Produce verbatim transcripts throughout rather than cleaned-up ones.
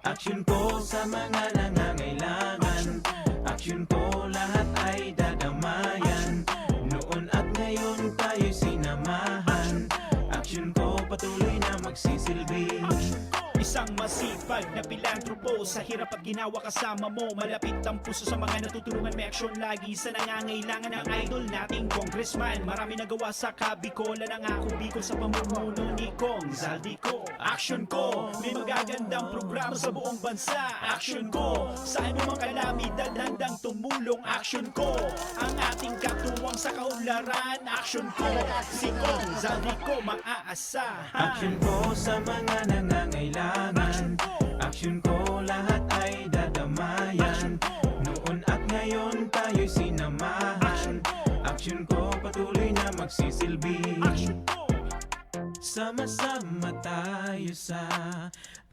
Aksyon ko sa mga nangangailangan. Aksyon ko, lahat ay dadamayan. Noon at ngayon tayo'y sinamahan. Aksyon ko, patuloy na magsisilbi. Isang masipag na pilantropo, sa hirap at ginawa kasama mo. Malapit ang puso sa mga natutulungan, may aksyon lagi sa nangangailangan. Ang idol nating congressman, marami nagawa sa Kabicol. Nangako Bicol sa pamumuno ni Cong Zaldy Co. Aksyon ko, may magagandang programa sa buong bansa. Aksyon ko, sa anumang kalamidad handang tumulong. Aksyon ko, ang ating katuwang sa kaunlaran. Aksyon ko, si Cong Zaldy Co maaasahan. Aksyon ko sa mga nangangailangan. Aksyon ko, lahat ay dadamayan. Noon at ngayon tayo'y sinamahan. Aksyon ko, patuloy na magsisilbi. Aksyon ko. Sama-sama tayo sa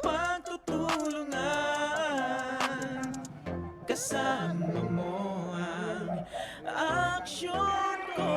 pagtutulungan. Kasama mo ang aksyon ko.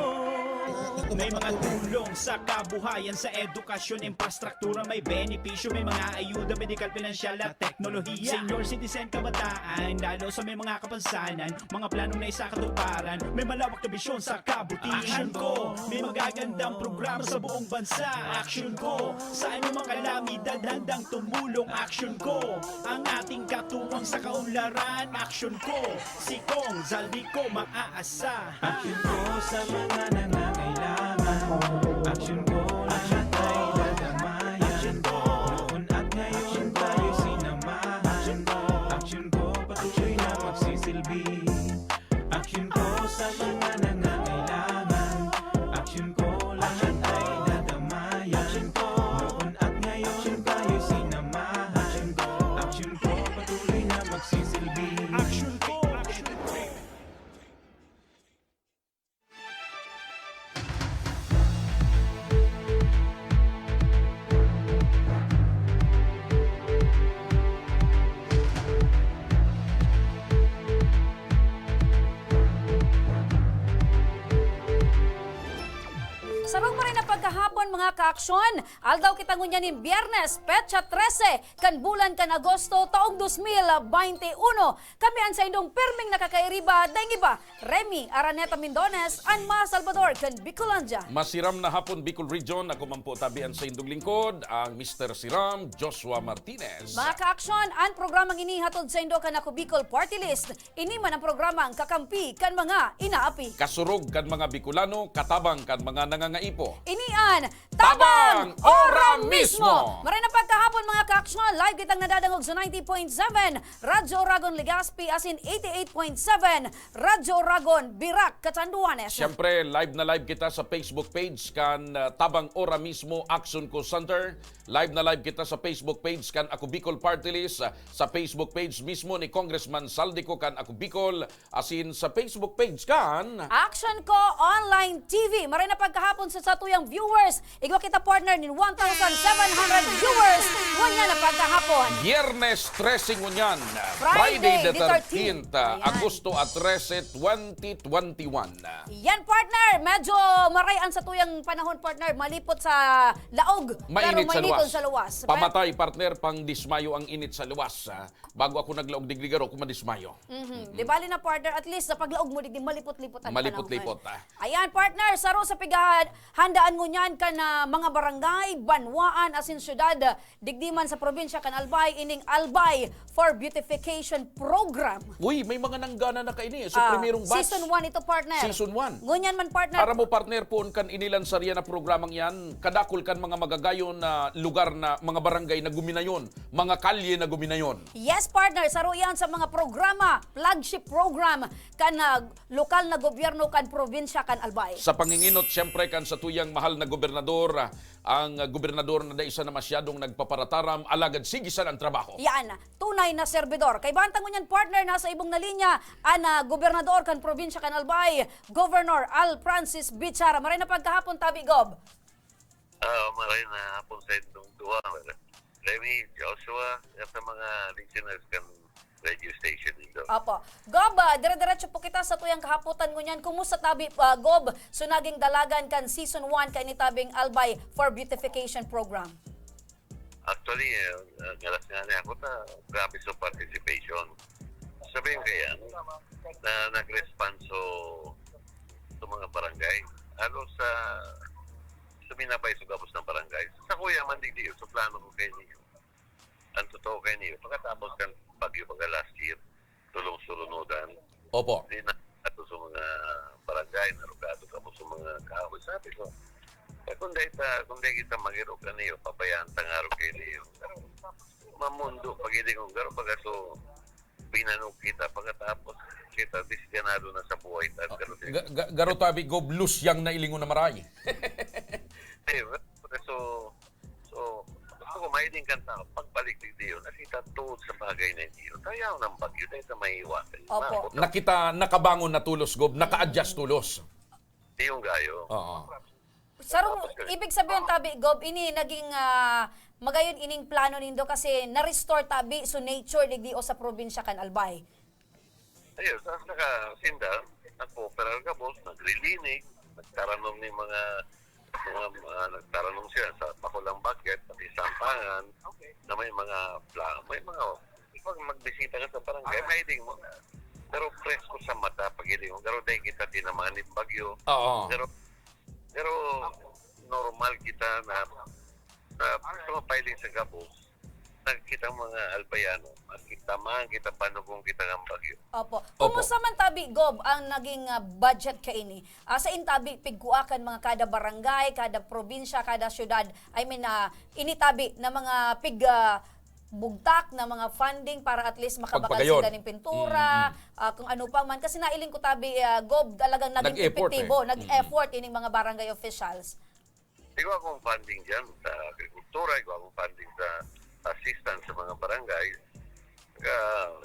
May mga tulong sa kabuhayan, sa edukasyon, infrastruktura, may benepisyo, may mga ayuda, medikal, pinansyal at teknolohiya. Senior citizen, kabataan, lalo sa may mga kapansanan, mga planong naisakatuparan, may malawak na bisyon sa kabutihan. Aksyon ko, may magagandang programa sa buong bansa. Aksyon ko, sa anumang kalamidad handang tumulong. Aksyon ko, ang ating katuwang sa kaunlaran. Aksyon ko, si Cong Zaldy Co maaasahan. Aksyon ko sa mga nangangailangan. Aksyon ko, lahat ay dadamayan. Noon at ngayon tayo sinamahan. Aksyon ko, patuloy na magsisilbi. Aksyon ko sa mga nangangailangan. Aksyon ko, lahat ay dadamayan. Noon at ngayon tayo sinamahan. Aksyon ko, patuloy na magsisilbi. Aksyon ko, aksyon ko. Sarong pa rin na pagkahapon, mga kaaksyon. Aldaw kita ngunyan nin Biyernes, petsa trese kan bulan kan Agosto, taong dos mil baynte uno. Kami an saindong pirming nakakairiba, daing iba, Remy Araneta Mindones, an mga Salvador kan Bicolandia. Masiram na hapon, Bicol Region. Ako man po tabi an saindong lingkod, ang Mister Siram, Joshua Martinez. Mga kaaksyon, an programang ini hatod saindo kan Ako Bicol Party List. Ini man ang programang kakampi kan mga inaapi. Kasurog kan mga Bicolano, katabang kan mga nangangaipo. Ini an Tabang Ora Mismo! Maray na pagkahapon, mga kaaksyon. Live kitang nadadangog sa ninety point seven Radyo Oragon, Legazpi, asin eighty-eight point seven Radyo Oragon, Virac, Catanduanes. Siyempre, live na live kita sa Facebook page kan, ah, Tabang Ora Mismo Action Co Center. Live na live kita sa Facebook page kan Ako Bicol Party List, ah, sa Facebook page mismo ni Congressman Zaldy Co kan Ako Bicol, asin sa Facebook page kan Action Co Online T V. Maray na pagkahapon sa satuyang viewers. Igwa kita, partner, nin one thousand seven hundred viewers ngunyan na pagkahapon. Biyernes trese ngunyan, Friday Friday the the thirteenth, thirteenth. Ayan. Agosto a trese, twenty twenty-one. Yan, partner. Medyo maray an satuyang panahon, partner. Malipot sa laog, pero Mainit sa mainiton luwas. sa luwas. Pamatay, partner, pang dismayo ang init sa luwas, ah. Bago ako naglaog digdi, garo ako madismayo. Mhm. Di bali na, partner, at least sa paglaog mo digdi, malipot-lipot ang Malipot-lipot, panahon. ah. Ayan, partner, saro sa pighahandaan ngunyan kan, ah, mga barangay, banwaan, asin syudad, digdi man sa probinsya kan Albay, ining Albay for Beautification Program. Uy, may mga nanggana na kaini. So, Ah, primerong batch. season one ito, partner. Season one. Ngunyan man, partner. Aram mo, partner, poon kan inilansar yan na programang yan, kadakul kan mga magagayon na lugar na mga barangay na guminayon, mga kalye na guminayon. Yes, partner. Saro yan sa mga programa, flagship program kan, ah, lokal na gobyerno kan probinsya kan Albay. Sa panginginot, siyempre, kan satuyang mahal na gobernador, ah, ang, ah, gobernador na dai sana masyadong nagpaparataram, alagad sige sana ang trabaho. Yan, tunay na serbidor. Kaibahan ta ngunyan, partner, nasa ibong na linya an, ah, gobernador kan probinsya kan Albay, Governor Al Francis Bichara. Maray na pagkahapon, Tabi Gob. Ah, maray na hapon sa indong duha, Remy, Joshua, at sa mga listeners kan radio station nindo. Opo. Gob, ah, dire-diretso po kita sa tuyang kahapotan ngunyan. Kumusta tabi, ah, Gob? So, naging dalagan kan season one kaini tabing Albay for Beautification Program. Actually, eh, ah, galas nga niya ako ta, grabe sa participation. Sabihin kaya, na nag-respond so, sa mga barangay. Ano sa, sa minabay sa gabos ng barangay. Sa kuya man, di, di, sa plano ko kayo niyo. Ang totoo kayo niyo, pagkatapos kan bagyo, baga last year, tulong surunudan, Opo. Di na ato sa mga barangay, narugado kamo sa mga kahoy. Sabi ko, eh, kung dahil ta, kung dahil kita mag-irog, ano yun, pabayaan ta nga rin kayo niyo. Mamundo, pag hindi kong garo, baga so, binanog kita, pagkatapos, kita, disganado na sa buhay, ta, Ah, garo din. ga-, ga-, garo tabi, Gob, lusyang na ilingon na maray. Eh, so, so, gusto ko mahiling kan tao, pagbalik ni Dio, nakita tuod sa bagay na Dio. Tayaw ng bagyo, dahil sa mahiwasan. Opo. Nakita, nakabangon na tulos, Gob, naka-adjust tulos. Di yung gayo. Oo. Sarong, Tapos, ibig sabihin, tabi, Gob, ini naging, ah, magayon ining plano nindo kasi na-restore tabi, so nature, digdi o sa probinsya kan Albay. Ayun, sa nakasinda, nagpo-operar gabos, naglilinig, nagtaranom ni mga, mga, mga nagtaranom siya sa pakulang budget, pati sampangan, Okay. na may mga pla-, may mga, pag magbisita ka sa barangay, Ah. may ding mo na. Pero presko sa mata, pag hindi mo, pero dahil kita tinamaan ng bagyo, Oo. pero, pero normal kita na, na sa mga piling sa gabos, nakikita ang mga Albayano, makita man kita, panugong kita ng bagyo. Opo. Opo. Kumusta man tabi, Gob, ang naging, ah, budget kaini? Ah, sa intabi, pigkuakan mga kada barangay, kada probinsya, kada syudad, I mean, ah, initabi na mga pig, ah, bugtak na mga funding para at least makabakal Pagpagayon. sila ng pintura, Mm, mm. ah, kung ano pa man. Kasi nailing ko tabi, ah, Gob, talagang naging Nag-effort, epektibo, eh. nag-effort Mm. ining mga barangay officials. Igwa akong funding dyan sa agrikultura, igwa akong funding sa assistance sa mga barangay. Saka,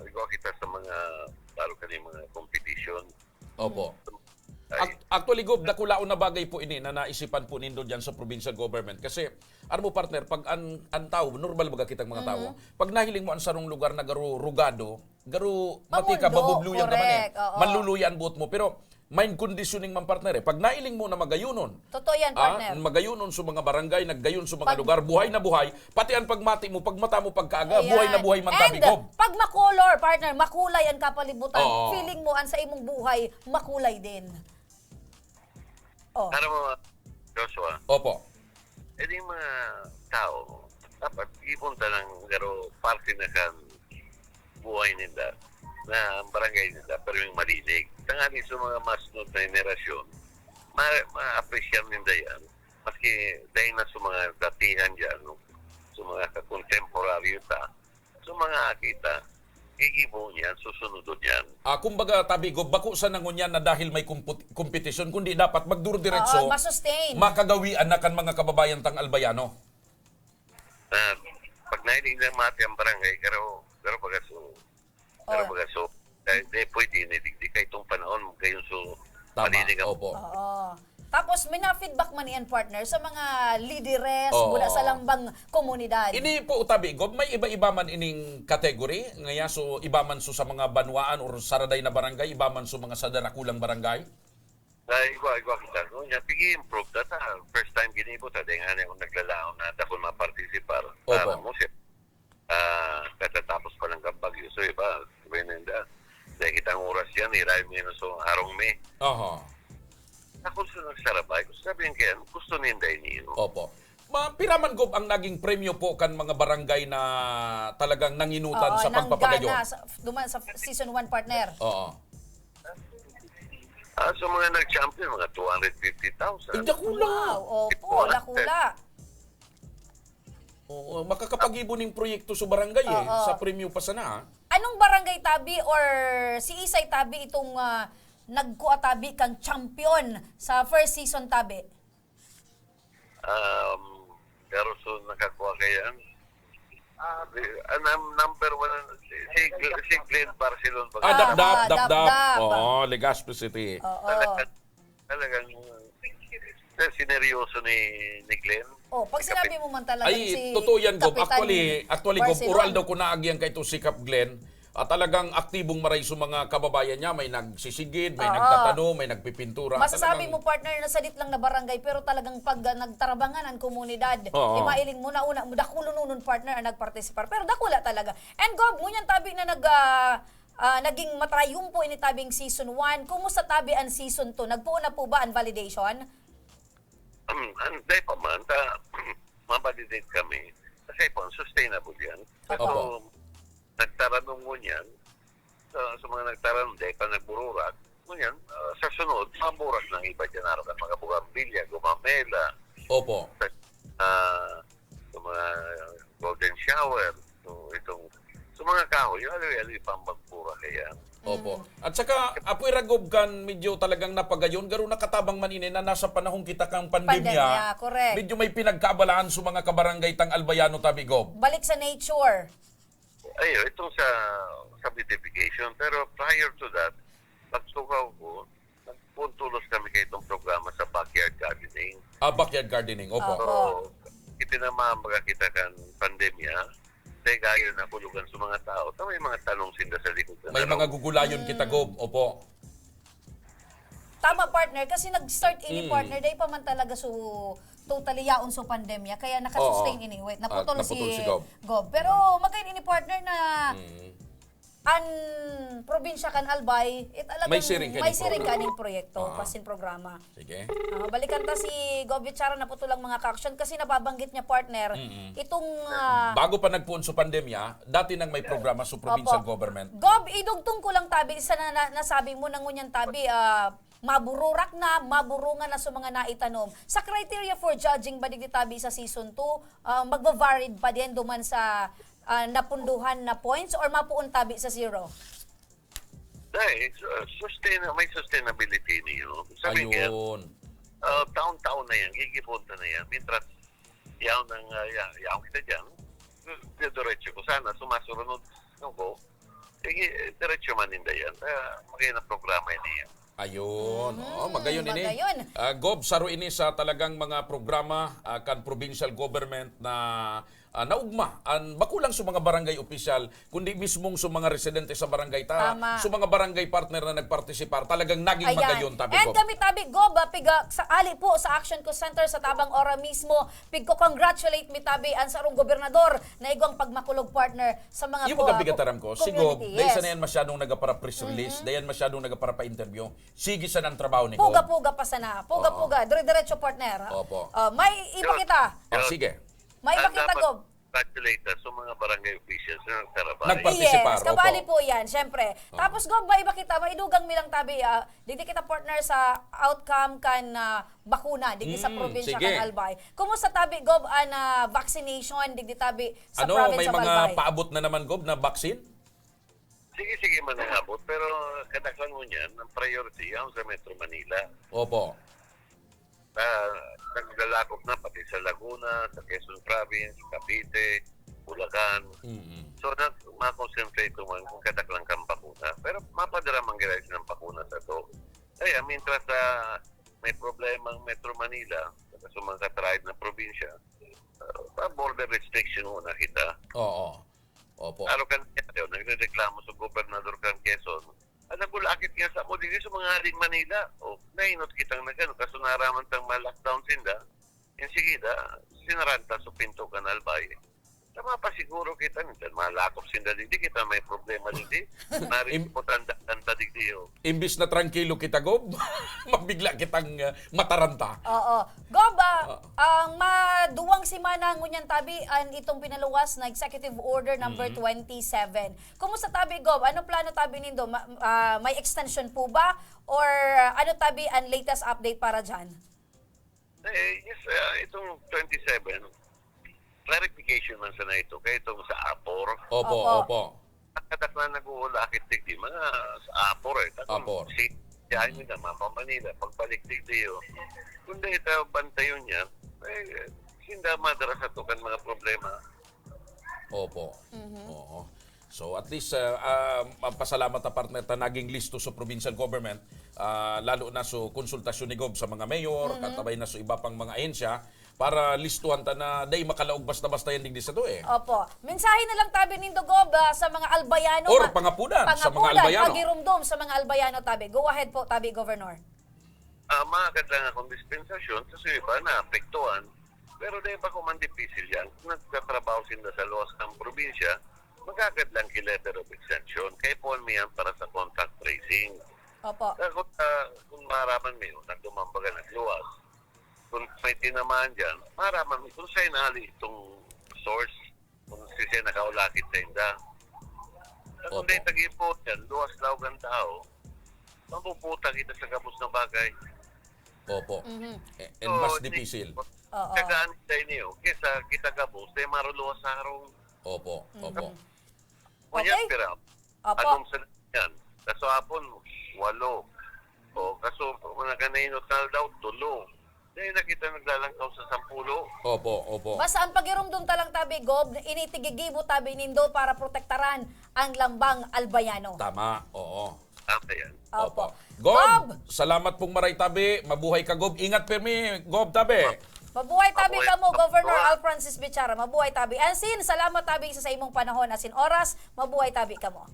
igwa kita sa mga, lalo ka ng mga competition. Opo. Ay. Ac-, actually, Gob, dakulaon na bagay po ini na naisipan po nindo dyan sa provincial government. Kasi, aram mo, partner, pag an, an tao, normal baga kitang mga tao, Mhm. pag nahiling mo ang sarong lugar na garo-, rugado, garo, Mamundo, matika, mabubluyan ka man eh. correct, oo. Manluluya ang buot mo. Pero, mind conditioning man, partner eh. Pag nailing mo na magayunon, Totoo yan, ah, partner. magayunon sa mga barangay, naggayon sa mga Pag lugar, buhay na buhay, pati ang pagmati mo, pagmata mo, pagkaaga, Ayan. buhay na buhay man And tabi, Gob. pag makolor, partner, makulay ang kapalibutan, Oo. feeling mo, ang sa imong buhay, makulay din. Oh. Alam mo, Joshua, Opo. eh, yung mga tao, dapat ipon ta lang, pero parte na kan buhay ninda, na ang barangay ninda, pero yung malilig. Tangali sa mga mas sunod na henerasyon, ma-, ma-appreciate ninda yan. Maski dahil na sa mga datihan dyan, no? Sa mga kakontemporaryo ta, sa mga kita, gigibo niyan, susunodon niyan. Ah, kumbaga, tabi ko, bako sa nangunyan na dahil may kumput-, kompetisyon, kundi dapat magdurdiretso, Oo, masustain. makagawian na kan mga kababayan tang Albayano. Na pag nailing ng mati ang barangay, garo, garo baga so, garo Oh. baga so, dahil di pwede, hindi, di kayo itong panahon, kayo so, Tama, maliling ang opo. Oo. Tapos, may na-feedback man yan, partner, sa mga lideres, Oo. mula sa lambang komunidad. Ini po, tabi, Gob, may iba-iba man ining category, ngaya so, iba man so sa mga banwaan or saraday na barangay, iba man so mga sa darakulang barangay? Sa igwa, igwa kita, no? Nya, pigi-improve ta, ta. First time gini po, ta, dahil nga niya akong naglalaon na, ta, kung maparticipar. Opo. Para mo siya. Ah, katatapos pa lang kang bagyo. So, iba, iba yun, inda. Dahil kitang oras yan, irayo mo yun, so, harong mi. Aha. Ako sa nagsarabay, gusto sabihin kaya, gusto ninda yun, yun. Opo. Ma, pira man, Gob, ang naging premyo po kan mga barangay na talagang nanginutan Oo, sa pagpapagayon? nanggana sa, duman sa season one, partner. Oo. Ah, sa mga nag-champion, mga two hundred fifty thousand. Ay, dakula. Wow, opo, Ito, dakula. Oo, makakapag-ibo ning proyekto sa barangay eh, Oo. sa premyo pa sana, ah. Anong barangay tabi or si Isay tabi itong, ah, nagkua tabi kang champion sa first season tabi? Um, pero so nakakuha kaya ang, ah, di, ah, num-, number one, si, si, Gl-, si Glenn Barcelon. Ah, Dapdap, Ah, Dapdap. Dapdap. Oo, Legazpi City. Oo. Talagang, talagang, eh, sineryoso ni, ni Glenn. Oh, pag sinabi mo man talaga Ay, si totoo yan, Gob. Kapitan Actually, actually, Gob, Barcelon. oral daw ko naagihan kay ito si Kap Glenn. At talagang aktibong maray sa mga kababayan niya, may nagsisigid, may Oo. nagtatanom, may nagpipintura. Masasabi Talagang mo, partner, na sadit lang na barangay, pero talagang pag, ah, nagtarabangan ang komunidad, Oo. imailing mo na una, dakulonon, partner, ang nagpartisipar. Pero dakula talaga. And Gob, ngunyan tabi na nag, ah, ah, naging matrayumpo ini tabing season one. Kumusta tabi ang season two? Nagpuon na po ba ang validation? Ang day pa man, ta, mabalidate kami. Kasi po, sustainable yan. Opo. So, nagtaranong mo niyan, sa, sa mga nagtaranong, day pa nagbururak, ngunyan, ah, sa sunod, maburak ng iba dyan, araw kan mga bugambilya, gumamela, Opo. sa, ah, sa mga golden shower, so itong, sa mga kahoy, yung aloy-aloy pang magburak yan. Opo. At saka, Apoy Ragob kan medyo talagang napagayon, garo nakatabang man ini na nasa panahon kita kang pandemya. Pandemya, correct. Medyo may pinagkaabalaan sa mga kabarangay tang Albayano tabi, Gob. Balik sa nature. Ayo, itong sa, sa beautification. Pero prior to that, pagtukaw ko, nagpuntulos kami kay itong programa sa backyard gardening. Ah, backyard gardening, opo. Opo. So, itinamaan baga kita kan pandemya, dahil gayo na kulugan sa mga tao, ta may mga tanong sinda sa likod na May laro. mga gugulayon kita, Gob. Opo. Tama, partner, kasi nag-start ini, Mm. partner, dahil pa man talaga so totally yaon so pandemya, kaya nakasustain Oo. ini. Wait, Ah, naputol, naputol si, si Gob. Gob. Pero magayon ini, partner, na Mm. an probinsya kan Albay, eh, talagang May siring kaning may siring programa. kaning proyekto, Ah. pasin programa. Sige. Ah, balikan ta si Gob Vichara, naputol ang mga kaaksyon kasi nababanggit niya, partner, Mm-mm. itong ah, Bago pa nagpuon sa pandemya, dati nang may programa sa provincial Opo. government. Gob, idugtong ko lang tabi sa na, na, nasabi mo na ngunyan tabi, ah, mabururak na, maburungan na sa mga naitanom. Sa criteria for judging ba digdi tabi sa season two, ah, magva-varied pa din duman sa ah, napunduhan na points or mapuon tabi sa zero? Dahil uh, sustain, may sustainability niyo. Sabi niya, Ayun. uh, taon-taon na yan, gigibon na yan. Mintras yaon ang uh, ya- yaon kita dyan, diretso ko sana, sumasurunod no ko, sige, diretso man ninda yan. Uh, magay na programa yan yan. Ayun. Mm, Oh, magayon ini. magayon. Ah, Gob, saro ini sa talagang mga programa ah, kan provincial government na ah, naugma an bako lang sa mga barangay opisyal kundi mismong sa mga residente sa barangay ta, Tama. sa mga barangay partner na nagpartisipar, talagang naging Ayan. magayon tabi And Gob. kami tabi, Gob, ah, piga, sa ali po sa Action Call Center sa Tabang Ora mismo, pigko-congratulate mi tabi ang sarong gobernador na igwang pagmakulog, partner, sa mga Yung po- mga bigataram ko, si Gob, community. dahil Yes. sana yan masyadong nagpara-press release, dahil yan masyadong nagpara-pa-interview, sige sana ang trabaho ni Gob. Puga-puga pa sana. Puga-puga. Dire-diretso, partner. Opo. Ah, may iba Yun. kita. Oh, sige. May iba Ang kita, dapat Gob. Congratulate sa mga barangay officials na nagtarabay. Nagpa- Participar, Yes, kabali opo. po yan, syempre. Tapos, Gob, may iba kita, may dugang mi lang tabi, ah, digdi kita partner sa outcome kan ah, bakuna, digdi sa Mm, probinsya sige. kan Albay. Kumusta tabi, Gob, an ah, vaccination, digdi tabi sa Ano, province may of mga Albay? paabot na naman, Gob, na vaccine? Sige, sige, manangabot. Pero kadaklan mo niyan, ang priority yan sa Metro Manila. Opo. Ah, naglalakop na pati sa Laguna, sa Quezon Province, Cavite, Bulacan. Mm-mm. So, nag, ma-concentrate ko man kung kadaklan kang bakuna. Pero mapadara man gira ng bakuna sa to. Kaya, mintras sa may problema ang Metro Manila, sa mga katraid na probinsya, ah, border restriction muna kita. Oo. Opo. Araw kan nagrereklamo sa gobernador kan Quezon, ang nagulakit nga sa mo, dito sa mga haling Manila, o nainot kitang nagano, kaso naraman tang ma-lockdown sinda, enseguida, sinaranta sa pinto kan Albay. Sa mapasiguro kita, minsan malakop sinda, di kita may problema, di. Nari Im- po tanda, tanda, di, di, oh. Imbis na trangkilo kita, Gob, mabigla kitang ah, mataranta. Oo. Gob, ah, Ah. ang maduwang semana ngunyan tabi, an itong pinaluwas na Executive Order number twenty-seven. Kumusta tabi, Gob? Ano plano tabi nindo? Ma- ah, may extension po ba? Or ah, ano tabi ang latest update para dyan? Eh, yes, ah, itong twenty-seven, clarification man sana ito, kaya itong sa Apor. Opo, Opo. opo. Ang kadaklan nag-uulakit digdi, mga sa Apor eh. Tapos Apor. Si, si Jaime na, Mama Manila, pagbalik digdi yun. Kung dahil tayo bantayon niya, eh, sinda madara sa tukan mga problema. Opo. Oo. So at least, ah, ah, magpasalamat na partner ta naging listo sa provincial government, ah, lalo na sa konsultasyon ni Gob sa mga mayor, katabay na sa iba pang mga ahensya, Para listuhan ta na dai makalaog basta-basta yan digdi sato, eh. Opo. Mensahe na lang tabi nindo, Gob, ah, sa mga Albayano, Or ma-, pangapudan sa mga pangapudan, Albayano. Pagirumdom sa mga Albayano tabi. Go ahead po, tabi, Governor. Ah, maagad lang akong dispensasyon sa iba na apektuhan. Pero dahil pa ko man dipisil yan, kung nagtatrabaho sinda sa luwas ng probinsya, magagad lang ki letter of exemption. Kaya po mi yan para sa contact tracing. Opo. Kaya kung, ah, kung maraman mi, nagdumambaga nagluwas. Kung may tinamaan dyan, maraman mi kung saan hali itong source, kung si siya nakaulakit sa inda. At kung Opo. dahil tag-ipo yan, luwas laog ang tao, mapuputa kita sa gabos na bagay. Opo. Mhm. Eh, and So, mas di-, dipisil. Oo. Tagaan sa inyo, kesa kita gabos, dahil maruluwas sa harong. Opo, Mhm. opo. Ngunyan, Okay. pira. Opo. Anong sa yan? Kaso hapon, walo. O, kaso, mga kanino tal daw, tulo. Dahil na kita naglalangkaw sa sampulo. Opo, opo. Basta ang pagirumdom ta lang tabi, Gob, initigigibo tabi nindo para protektaran ang lambang Albayano. Tama, oo. Tama yan. Opo. Opo. Gob, Gob! salamat pong maray tabi. Mabuhay ka, Gob. Ingat pirmi, Gob, tabi. Mabuhay tabi Mabuhay kamo, ka, Governor Gob. Al Francis Bichara. Mabuhay tabi. Asin, salamat tabi sa, sa imong panahon asin oras. Mabuhay tabi kamo.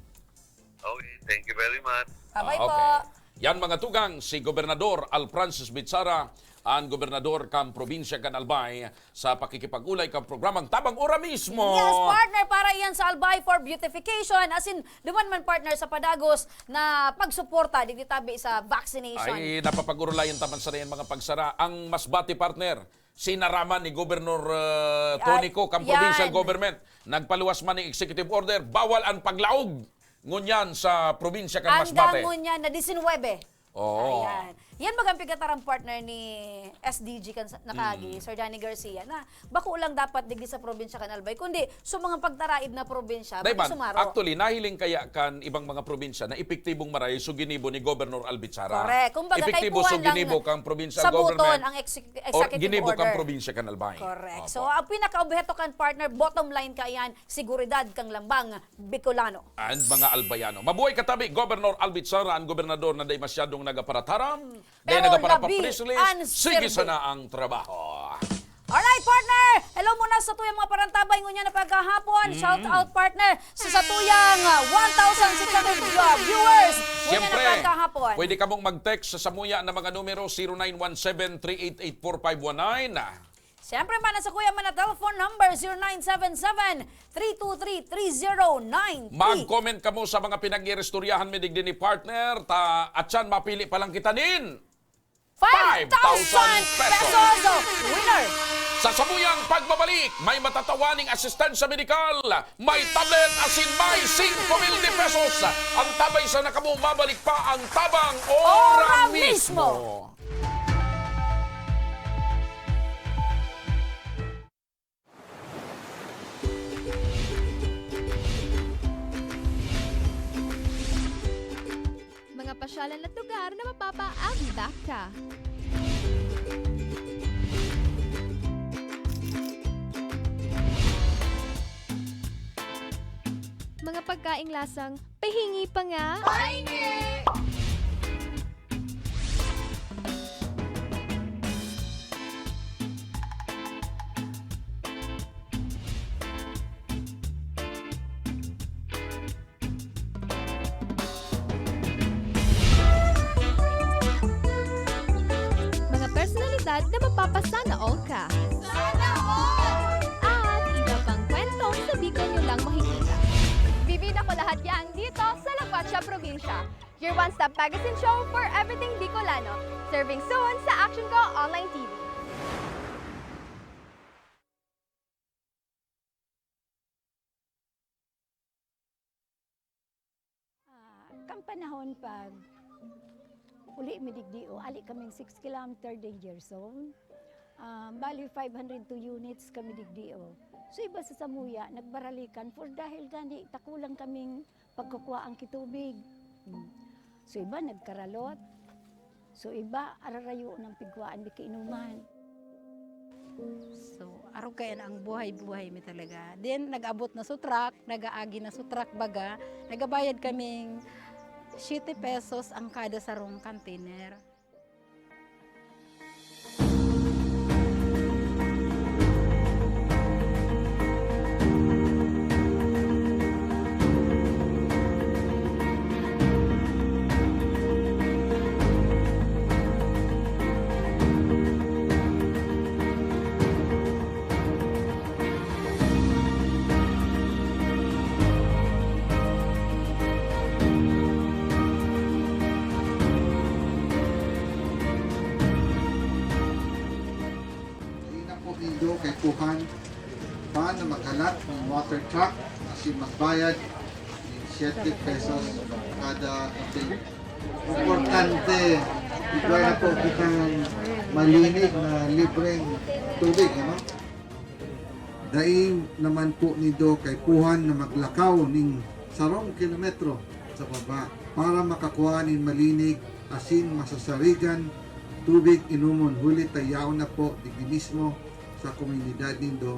Okay, thank you very much. Bye-bye Ah, po. okay. Yan, mga tugang, si Gobernador Al Francis Bichara, ang gobernador kan probinsya kan Albay, sa pakikipag-ulay kan programang Tabang Ora Mismo. Yes, partner, para iyan sa Albay for Beautification. Asin, duman man, partner, sa padagos na pagsuporta digdi tabi sa vaccination. Ay, napapag-urulayan ta man sana yan, mga pagsara. Ang masbati, partner, sinaraman ni Gobernador, uh, Yan. Tonico, kan provincial Yan. government. Nagpaluwas man ning executive order, bawal ang paglaog ngunyan sa probinsya kan Masbate. Hanggang ngunyan na disinwebe. Oo. Ayan. Yan bagang pigataran, partner, ni S D G kan sa-, nakagi, Mm. Sir Danny Garcia, na bako lang dapat digdi sa probinsya kan Albay, kundi sa mga pagtaraib na probinsya, Dai man, sumaro. Actually, nahiling kaya kan ibang mga probinsya na epektibong maray so ginibo ni Gobernador Al Bichara. Correct. Kumbaga, Epektibo so kaipuhan lang ginibo kang provincial sabuton government ang exec-, or executive ginibo kang order. probinsya kan Albay. Correct. Opo. So, ang pinakaobheto kan, partner, bottom line kaiyan, seguridad kang lambang Bicolano. And mga Albayano. Mabuhay ka tabi, Governor Al Bichara, ang gobernador na dai masyadong nagaparataram, dai Pero nagaparapapress labi release. ang Sige serbisyo. sana ang trabaho. Alright, partner! Hello muna sa tuyang mga parantabay ngunyan na pagkahapon. Mm. Shout out, partner, sa, sa tuyang, ah, one thousand six hundred, ah, viewers ngunyan na Siyempre, pagkahapon. pwede kamong mag-text sa samuya na mga numero, zero nine one seven, three eight eight, four five one nine. Siyempre man, sa kuya man na telephone number, zero nine seven seven, three two three, three zero nine three. Mag-comment kamo sa mga pinag-iristoryahan mi digdi ni partner, ta, at siyan, mapili pa lang kita nin Five thousand pesos. Five thousand pesos. Winner! Sa samuyang pagbabalik, may matatawaning asistensya medikal, may tablet asin may singko mil de pesos. Ang tabay sa nakamo, mabalik pa ang Tabang Ora Ora Mismo. mismo. Mga pasyalan at lugar na mapapaagi-back ka. Mga pagkaing lasang pahingi pa nga. Pahingi! Mga personalidad na mapapasana all ka. Sana all! At iba pang kwentong sa Bicol nyo lang makikita. Bibida ko lahat yan dito sa Laguatia Probinsya. Your one-stop magazine show for everything Bicolano. Serving soon sa Action Ko Online T V. Ah, kan panahon pag uli mi digdi, o, ali kaming six kilometer danger zone. Ah, bali, five hundred two units kami digdi, o. So, iba sa samuya, nagbaralikan for dahil gani, takulang kaming pagkukuhaan ki tubig. Hmm. So, iba nagkaralot. So, iba, ararayo ng pigwaan, di kainuman. So, arog kaya na ang buhay-buhay mi talaga. Then, nag-abot na sa truck, nag-aagi na sa truck, baga, nagabayad kaming siyete pesos ang kada sarong container. Kaipuhan pa na maghalat nin water truck asin magbayad nin siyete pesos kada kape. Importante, igwa na po kitang malinig na libreng tubig, ano? Dai naman po nindo kaipuhan na maglakaw nin sarong kilometro sa baba para makakua nin malinig asin masasarigan tubig inomon, huli ta yaon na po digdi mismo sa komunidad nindo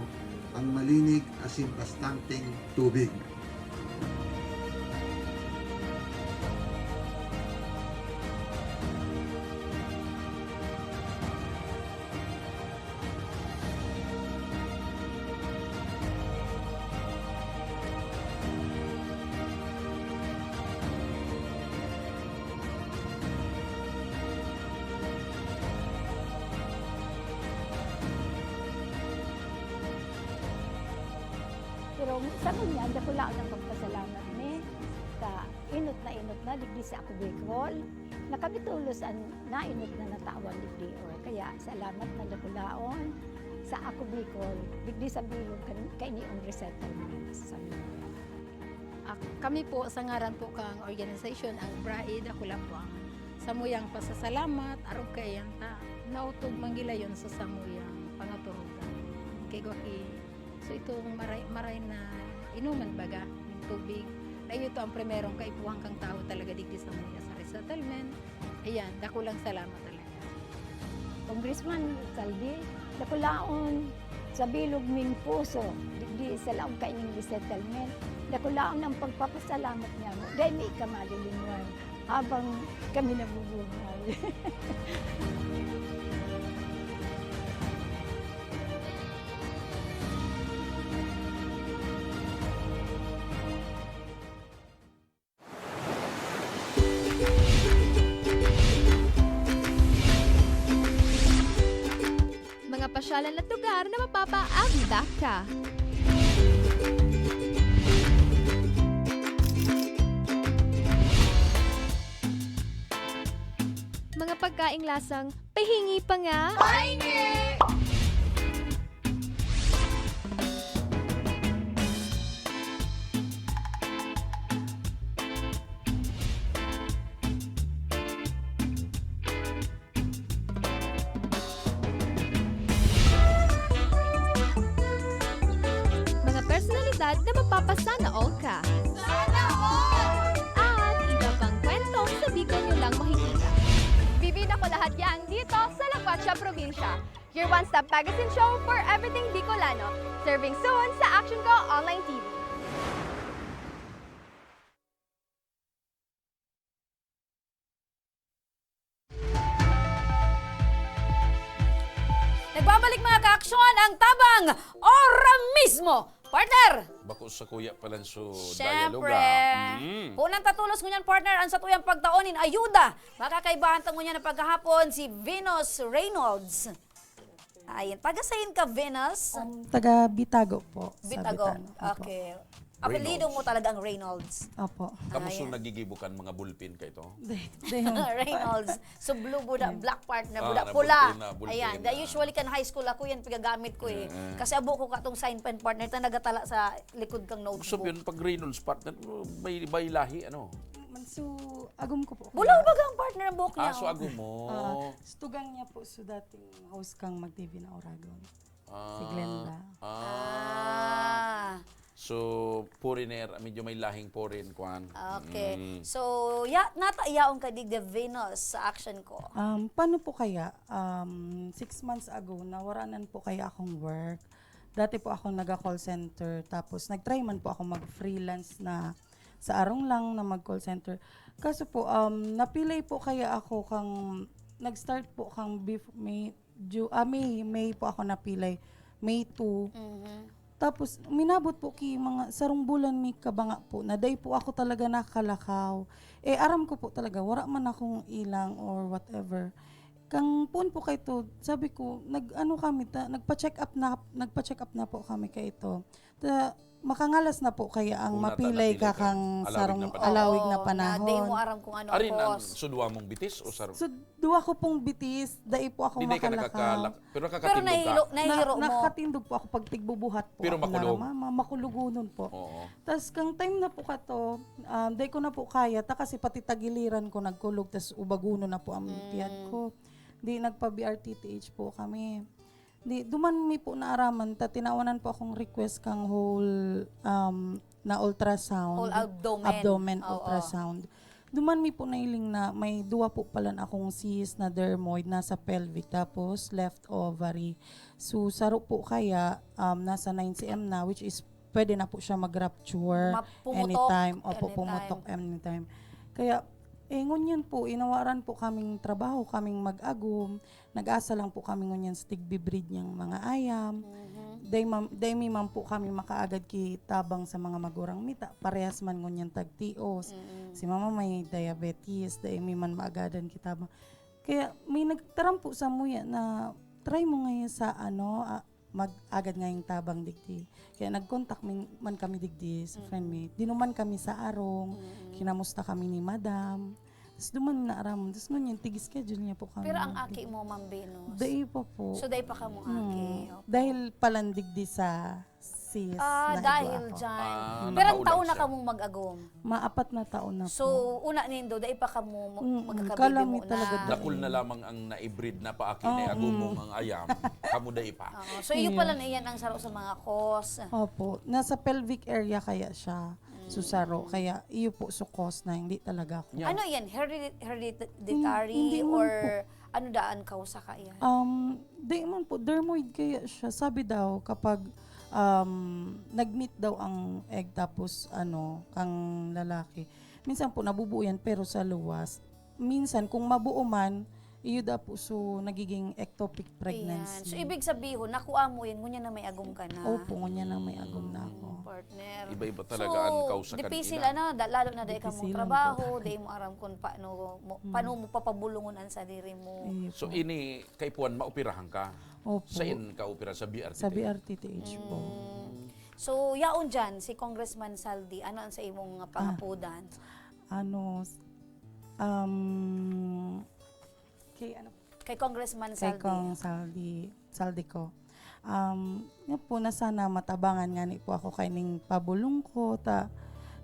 ang malinig asin bastanteng tubig. Pero sa ngunyan, dakula ang pagpasalamat mi ta enot na enot na digdi sa Ako Bicol. Na kami tolos an naenot na natawan digdi. O, kaya salamat na dakulaon sa Ako Bicol, digdi sa bilog kan kainiong resettlement sa Samoa. Ak-, kami po, sa ngaran po kang organisasyon, ang BRAI, dakula po ang samuyang pasasalamat, arog kaiyan ta, naotob man gilayon sa samuyang pangaturugan. Kay Gwaki, so itong maray, maray na inuman baga, yung tubig, na ito ang primerong kaipuhan kang tao talaga digdi sa mga sa resettlement. Ayan, dakulang salamat talaga. Congressman Saldi, dakulaon sa bilog ming puso, digdi sa laog kaining resettlement, dakulaon ang pagpapasalamat niya mo. Dahil may kamalilinwan habang kami nabubuhay. Mga pasyalan at lugar na mapapaagda ka. Mga pagkaing lasang pahingi pa nga. Pahingi! Mga personalidad na mapapasana all ka. Sana all! At iba pang kwentong sa Bicol nyo lang makikita. Bibida ko lahat yan dito sa La Guacha Probinsya. Your one-stop magazine show for everything Bicolano. Serving soon sa Action Ko Online T V. Nagbabalik, mga kaaksyon, ang Tabang Ora Mismo. Partner! Bako sa Kuya Palanso Siyempre. Dialoga. Mm. Punang tatulos ngunyan, partner, ang satuyang pagtaon nin ayuda. Makakaibahan ta ngunyan na paghahapon si Venus Reynolds. Ayan. Taga sain ka, Venus? Um, taga Bitago po, sa Bitago. Bitago. Opo. Okay. Apelyido Reynolds. Mo talaga ang Reynolds. Opo. Kamusta Ayan. Nagigibo kan mga bulpin ka ito? Di, di naman po. Reynolds. So, blue buda, Ayan. Black partner, Ah, buda, na pula. Bulpin na, bulpin Ayan. na. Dahil usually kan high school, ako yan pigagamit ko eh. Eh, eh. Kasi abo ko katong sign pen partner, ta nagatala sa likod kang notebook. Ibig sabihin, pag Reynolds partner, may, may lahi, ano? Man, so, agom ko po. Bulaw baga ang partner ang buhok niya, Ah, so oh. Agom mo. Ah, tugang niya po sa dating host kang Mag-T V na Oragon. Si Ah, Glenda. ah. Ah. So, foreigner, medyo may lahing foreign, kwan. Okay. Mm. So, ya-, nata-, yaon ka digdi, Venus, sa Action Ko? Um, paano po kaya? Um, six months ago, nawaranan po kaya akong work. Dati po ako naga-call center, tapos nag-try man po ako mag-freelance na sa arong lang na mag-call center. Kaso po, um, napilay po kaya ako kang, nag-start po kang bef-, May, Ju-, ah, May, May po ako napilay. May two. Mhm. Tapos, minabot po ki mga sarong bulan mi kabanga po na dai po ako talaga nakalakaw. Eh, aram ko po talaga, wala man akong ilang or whatever. Kang poon po kaito, sabi ko, nag-ano kami, ta, nagpa-check up na, nagpa-check up na po kami kaito. Ta, makangalas na po kaya ang Una ta mapilay napilay ka ka kang alawig sarong na panahon. alawig na Oo, na panahon. Di mo aram kung ano Arin ang ang cause. Sudwa mong bitis o sar- So, duwa ko pong bitis, dai po ako Di, di ka makalaka. nakakalak-, pero Pero nakakatindog ka. nahilo-, nahiro Na, mo. Nakatindog po ako pag tigbubuhat po Pero ako na, makulog. "Mama, makulugunon po." Oo. Tas kang time na po kato, um, dai ko na po kaya, ta kasi pati tagiliran ko nagkulog, tas ubagunon na po ang Mm. piyat ko. Di nagpa-B R T T H po kami. Di, duman mi po naaraman ta tinawanan po akong request kang whole, um, na ultrasound. Whole abdomen. Abdomen Oo. ultrasound. Duman mi po nailing na may duwa po palan akong cyst na dermoid nasa pelvic, tapos left ovary. So, saro po kaya, um, nasa nine C M na, which is pwede na po siya mag-rupture Mapumutok anytime. Opo, anytime. pumutok anytime. Kaya, eh, ngunyan po, inawaran po kaming trabaho, kaming mag-agom. Nag-asa lang po kami ngunyan sa tigbi-breed niyang mga ayam. Mhm. Dai mam-, dai mi man po kami makaagad ki tabang sa mga magurang mi ta parehas man ngunyan tagtios. Mm. Si mama may diabetes, dai mi man maagadan ki tabang. Kaya may nagtaram po samuya na, "Try mo ngayon sa ano, ah, mag-agad ngayong tabang digdi." Kaya nag-contact min-, man kami digdi sa Mm. friend mi. Dinuman kami sa arong, Mm. kinamusta kami ni madam. Tas duman na aram, tas ngunyan, tig-schedule niya po kami. Pero ang aki mo, Ma'am Venus? Dai pa po. So, dai pa kamo Hmm. aki? Okay. Dahil palan digdi sa cyst Ah, na dahil igwa ko. dyan. Ah, Pero ang nakaulan taon na siya. kamong mag-agom? Maapat na taon na So, po. una nindo, dai pa kamo mag-, Mm, magkakabibi kalang mo may talaga na. dai. Dakul na lamang ang naibreed na paaki Oo, na agumong mm. ang ayam. Kamo dai pa. Oo. So, iyo Iyo. pala na iyan ang saro sa mga cause. Opo. Nasa pelvic area kaya siya. Mm. Susaro. Kaya iyo po su cause na hindi talaga ako. Yan. Ano yan? Heredi-, hereditary Hin-, hindi man or po. ano daan kausa ka yan? Um, di man po. Dermoid kaya siya. Sabi daw, kapag, um, nag-meet daw ang egg tapos, ano, kang lalaki, minsan po nabubuo yan, pero sa luwas. Minsan, kung mabuo man, iyo daw po, so, nagiging ectopic pregnancy. Ayan. So, ibig sabihin, nakuha mo yan, ngunyan na may agom ka na. Opo, ngunyan na may agom na ako. Mm, partner. Iba-iba talaga So, ang kausa kan dipísil, ina. ano, da-, lalo na dai ka mong Dipisilan po trabaho, talaga. dai mo aram kung paano mo, Mm. paano mo papabulungon ang sadiri mo. Iyo So, po. ini, kaipuhan, maoperahan ka? Opo. Sain ka opera? Sa B R T T H? Sa B R T T H po. Mm. So, yaon dyan, si Congressman Saldi, ano ang sa imong Ah. pangapudan? Ano, s-, um, kay ano? Kay Congressman Kay Saldi. Cong Saldi, Saldi ko. Um, yun po, na sana matabangan ngani po ako kaining pabulong ko, ta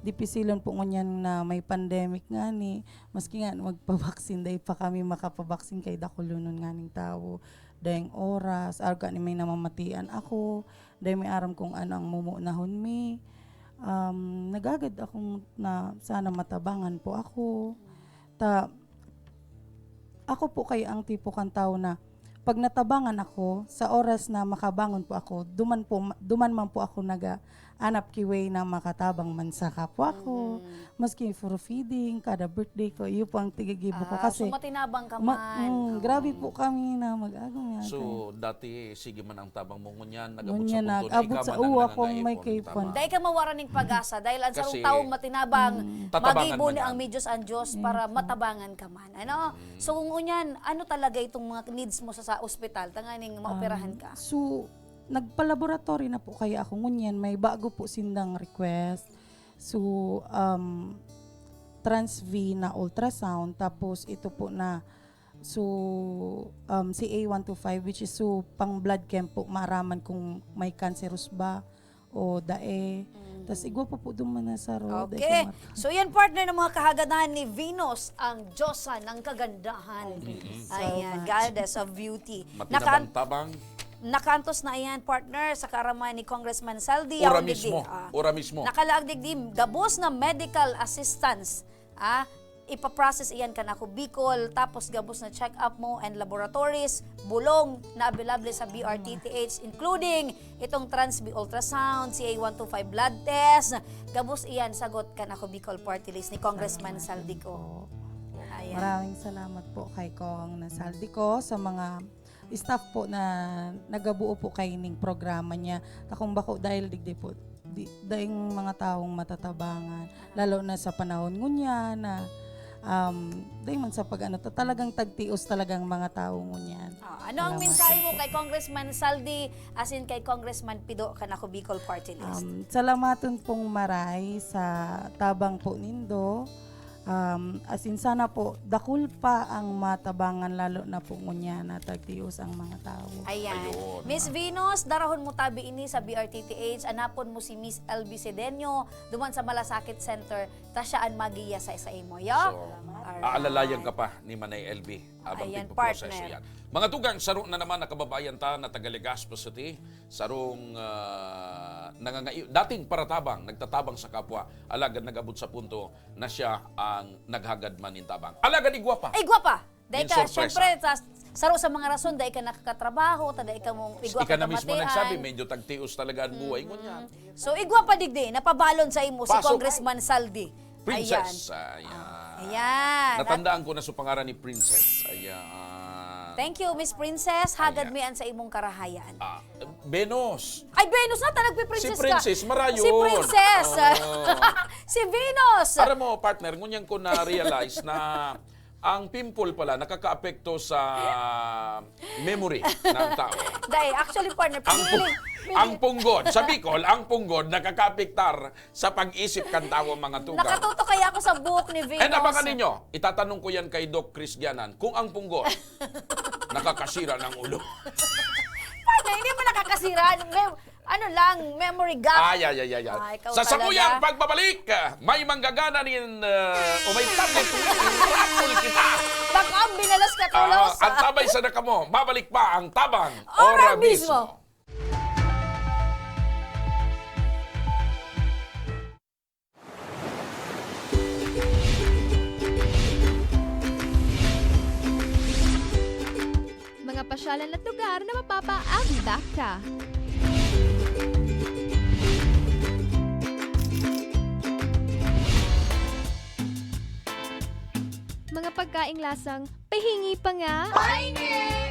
dipisilon po ngunyan na may pandemic ngani. Maski nga magpabaksin, dai pa kami makapabaksin kay dakulonon nganing tawo. Daing oras, arog ni may namamatian ako, dai mi aram kung ano ang mumunahon mi. Um, naghagad akong na sana matabangan po ako. Ta, ako po kaya ang tipo kan tawo na pag natabangan ako, sa oras na makabangon po ako, duman po, duman man po ako nag-aanap ki way na makatabang man sa kapwa ko. Mm. Maski for feeding, kada birthday ko, iyo po ang tigigibo ko. Ah, Kasi so matinabang ka ma-, man. mm, Oo. grabe po kami na mag-agom yan. So, dati, sige man ang tabang mo, ngunyan, nag-abot Ngunyan, sa punto na nag-abot ikaw sa man ang uwa kong may nangangaipo ng kaipuhan. tabang. Dai ka mawara ning pag-asa dahil ang sarong Kasi taong matinabang, Mm. Tatabangan magibo man ni ang yan. medyos ang Diyos para Yes, po. matabangan ka man. Ano? Mm. So, kung ngunyan, ano talaga itong mga needs mo sa, sa ospital? Tanganing maoperahan Um, ka? so, nagpa-laboratory na po kaya ako ngunyan. May bago po sindang request. So, um, trans V na ultrasound. Tapos, ito po na, so, um, C A one two five, which is so, pang blood chem po, maaraman kung may cancerous ba o dae. Mm. Tas igwa pa po duman na sa road, ay Okay. kamat- So, yan, partner, ng mga kahagadahan ni Venus, ang diyosa ng kagandahan. Thank you so Ayan, much. goddess of beauty. Matinabang Nakan-, tabang. nakantos na iyan, partner, sa kaaraman ni Congressman Saldi. Ora Yaon digdi, mismo. ah, Ora mismo. Nakalaag digdi, gabos na medical assistance. Ah, ipaprocess iyan kan Ako Bicol, tapos gabos na check-up mo and laboratories, bulong na available sa B R T T H, including itong Trans-B ultrasound, C A one two five blood test, gabos iyan sagot kan Ako Bicol Party List ni Congressman Salamat Saldi din ko. po. Ayan. Maraming salamat po kay Cong na Saldi ko sa mga staff po na nagabuo po kaining programa niya. Takong bako dahil digdi po, di, daing mga taong matatabangan, lalo na sa panahon ngunyan na Um, dai man sa pag-ano, ta-, talagang tagtios talagang mga tawo ngunyan. Ah, ano ang Salamat mensahe mo po. kay Congressman Saldi, as in kay Congressman Pido kan Ako Bicol Party List? Um, salamaton pong maray sa tabang po nindo. Um, as in, sana po, dakul pa ang matabangan, lalo na po ngunyan na tagtios ang mga tawo. Ayan. Ayun. Miss Venus, darahon mo tabi ini sa B R T T H, anapon mo si Miss L B Sedeño, duman sa Malasakit Center, ta siya an magiya sa, sa imo, yo? So, Alright. aalalayan ka pa ni Manay L B habang Ayan, tigpoproseso partner. yan. Mga tugang, saro na naman na kababayan ta na taga Legazpi City, sarong, ah, nangangai-, dating paratabang, nagtatabang sa kapwa, alagad nag-abot sa punto na siya ang naghagad man nin tabang. Alagad igwa pa! Ay, igwa pa! Dai Yung ka, sorpresa. syempre, sa, saro sa mga rason, dai ka nakakatrabaho, ta dai ka mong igwa Ika ka na mismo kamatian. nagsabi, medyo tagtios talaga ang buhay, Mm. ngunyan. So, igwa pa digdi, napabalon sa imo si Pasok. Congressman Saldi. Princess, Ayan. ayan. Ah, ayan. Natandaan ko na sa pangaran ni Princess. Ayan. Thank you, Miss Princess. Hagad Ayan. mi an sa imong karahayan. Ah, Venus. Ay, Venus na, ta nagpi-princess Si Princess, ka. marayon. Si Princess. Oo. Si Venus. Alam mo, partner, ngunyan ko na-realize na ang pimple pala nakakaapekto sa memory ng tao. Dai, actually, partner, Ang pag-iiling, pu-, ang punggod, sa Bicol, ang punggod nakakaapektar sa pag-isip kan tawo, mga tugang. Nakatutok kaya ako sa buhok ni Venus. And abangan ninyo, itatanong ko yan kay Doc Chris Gianan, kung ang punggod nakakasira ng ulo. Partner, hindi pa nakakasira. Mem-, ano lang, memory gap. Ay, ay, ay, ay, ay. Ah, ikaw Sa talaga. sakuyang pagbabalik, ah, may manggagana nin, ah, o may target, raffle kita. Baka binalas ka, Ah, tulos. antabay sana kamo. Babalik pa ang Tabang Ora Ora mismo. mismo. Mga pasyalan at lugar na mapapaagi ka. Mga pagkaing lasang pahingi pa nga. Pahingi!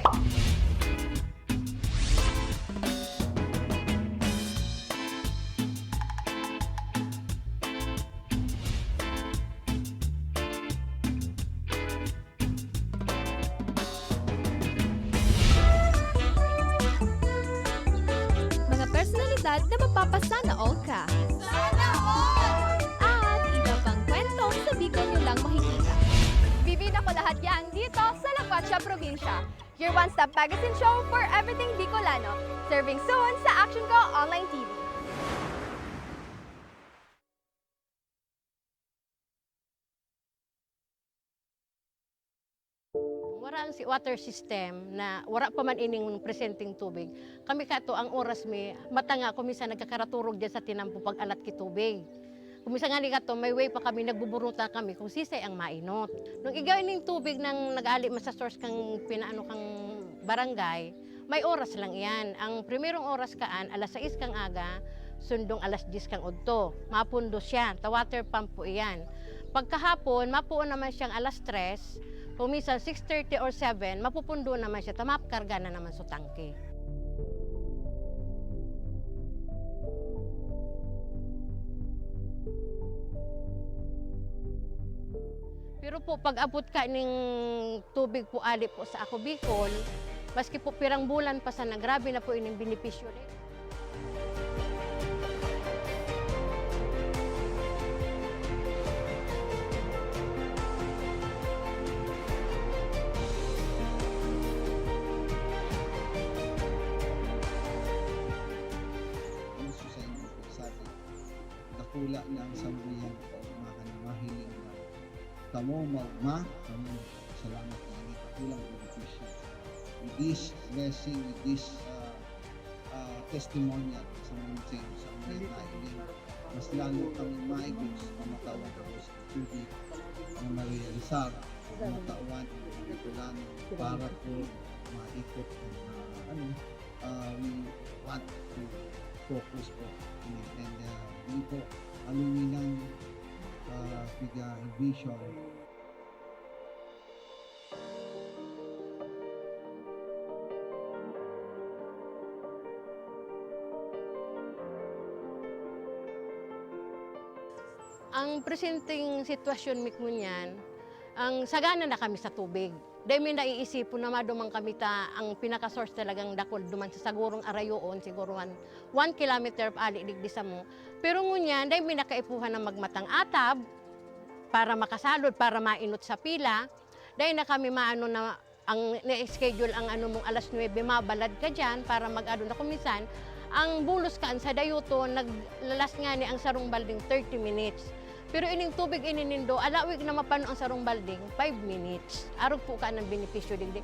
Mga personalidad na mapapasana all ka. Sana all! At iba pang kwentong sa Bicol nyo lang makikita. Bibida ko lahat yan dito sa La Cuacha Probinsya. Your one-stop magazine show for everything Bicolano. Serving soon sa Action Ko Online T V. Wara ang si water system na wara pa man ining presenteng tubig. Kami kato ang oras mi, mata nga ako minsan nagkakaraturog dyan sa tinampo pag-alat ki tubig. Kung minsan nga ni kato, may way pa kami, nagbuburuta kami kung sisay ang mainot. Nung igay ning tubig nang nag-ali man sa source kang pinaano kang barangay, may oras lang iyan. Ang primerong oras kaan, alas sais kang aga, sundong alas dyes kang udto. Mapundo siya, ta water pump po iyan. Pagkahapon, mapuon naman siyang alas tres, kung minsan six thirty or seven, mapupundo naman siya, ta makarga na naman sa tangke. Pero po, pag-abot ka ning tubig po ali po sa Ako Bicol, maski po pirang bulan pa sana, grabe na po ining benepisyo rin. Gusto sa inyo po sa atin, dakula na ang samuyang kaugmahan na mahiling na kamo maugma, kamo salamat na ini dakulang benepisyo. With this blessing, with this, ah, ah, testimonial sa mga sa mga nailing, mas lalo kami maigos na matawan ang tubig na marealisar, na matawan ang Bicolano para po maikot ang, ah, ano, ah, we want to focus po. And, ah, yun po, aluminan, ah, piga vision. Ang presenteng sitwasyon mi ngunyan, Ang sagana na kami sa tubig. Dai mi naiisipon na maduman kami ta ang pinaka-source talagang dakul duman sa sagurong arayoon, siguro one, one kilometer ali digdi samo. Pero ngunyan, dai mi nakaipuhan na magmatang atab para makasalod, para mainot sa pila. Dai na kami maano na ang na-schedule ang ano mong alas nuebe, mabalad ka diyan para mag-ano na. Kung minsan, ang bulos kan sa dayuto, naglalas ngani ang sarong balding thirty minutes. Pero ining tubig ini nindo, alawig na mapano ang sarong balding, five minutes. Arog po ka ng benepisyo digdi.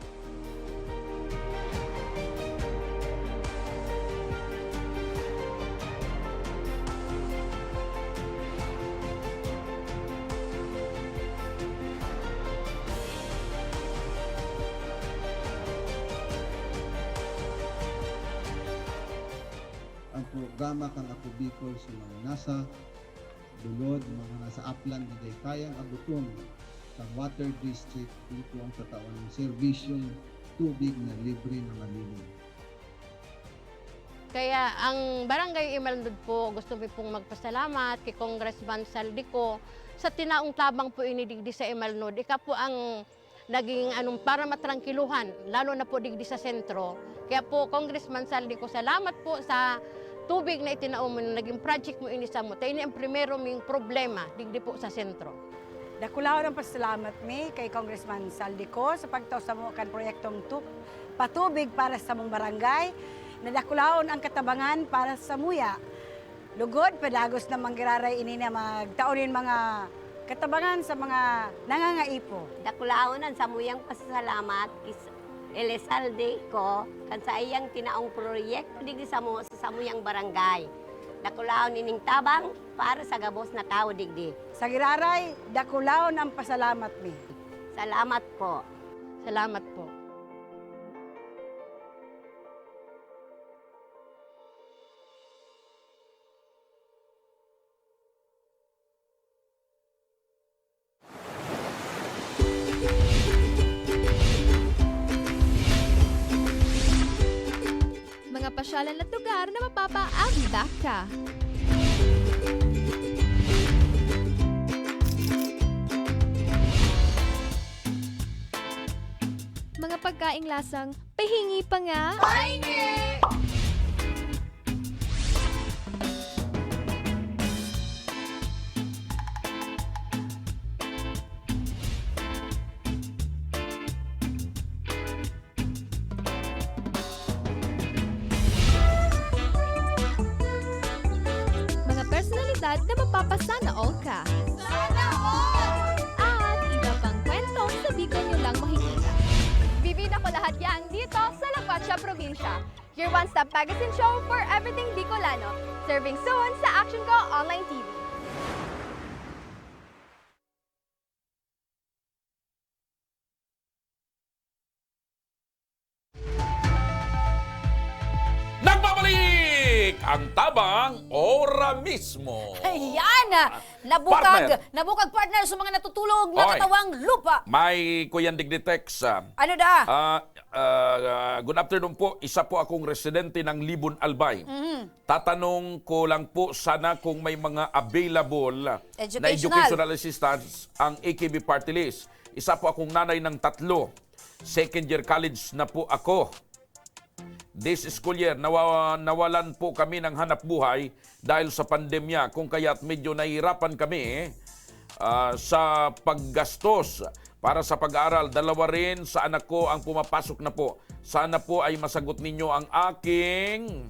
Ang programa kan Ako Bicol sa mga nasa bulod, mga nasa aplan na dai kayang abuton kan water district, ito ang tatawan ng serbisyong tubig na libre na malinis. Kaya ang Barangay Imalnod po, gusto mi pong magpasalamat kay Congressman Saldico sa tinaong tabang po ini digdi sa Imalnod. Ika po ang naging anong para matrangkiluhan, lalo na po digdi sa sentro. Kaya po, Congressman Saldico, salamat po sa tubig na itinao mo na naging project mo ini samo. Ta ini ang primero ming problema digdi po sa sentro. Dakulahon ang pasalamat mi kay Congressman Saldico sa pagtao samo kan proyektong tu- patubig para sa samong barangay. Nadakulahon ang katabangan para sa muya. Lugod, padagos na manggiraray ini na magtao nin mga katabangan sa mga nangangaipo. Dakulahon ang samuyang pasasalamat kis Elizalde ko kan saiyang tinaong proyekto digdi samo sa samuyang barangay. Dakulahon ining tabang para sa gabos na tawo digdi. Sa giraray, dakulahon ang pasalamat mi. Salamat po. Salamat po. Mga pasyalan at lugar na mapapaagda ka. Mga pagkaing lasang pahingi pa nga. Pahingi! Mga personalidad na mapapasana all ka. Sana all! At iba pang kwentong sa Bicol nyo lang makikita. Bibida ko lahat yan dito sa La Pacha Probinsya. Your one-stop magazine show for everything Bicolano. Serving soon sa Action Ko Online T V. Nagbabalik ang Tabang Ora mismo. Ayan! Nabukag, Partner. nabukag partner sa mga natutulog na Oy. katawang lupa. May Kuyan Digditex. Ah, Ano da? ah, ah, good afternoon po. Isa po akong residente ng Libon, Albay. Mhm. Tatanong ko lang po sana kung may mga available na Educational. educational assistance ang A K B Party List. Isa po akong nanay ng tatlo. Second year college na po ako. This school year, nawa- nawalan po kami ng hanap buhay dahil sa pandemya, kung kaya't medyo nahihirapan kami, ah, sa paggastos para sa pag-aaral. Dalawa rin sa anak ko ang pumapasok na po. Sana po ay masagot ninyo ang aking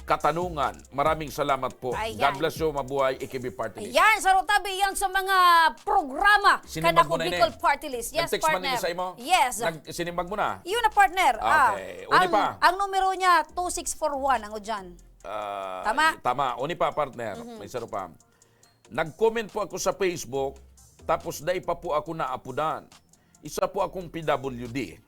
katanungan. Maraming salamat po. Ayan. God bless you, mabuhay, A K B Party List. Ayan, sa Rotabi, yan sa mga programa Sinimbag kan Ako mo na ini. Bicol Party List. Yes, Nag-text man partner. ini sa imo? Yes. Nag-, sinimbag mo na? Yun na, partner. Ah, Okay. Uni ang, pa. Ang numero niya, two six four one, ang udyan. Ah, Tama. Tama. Uni pa, partner. May saro pa. Nag-comment po ako sa Facebook, tapos dai pa po ako naapodan. Isa po akong P W D.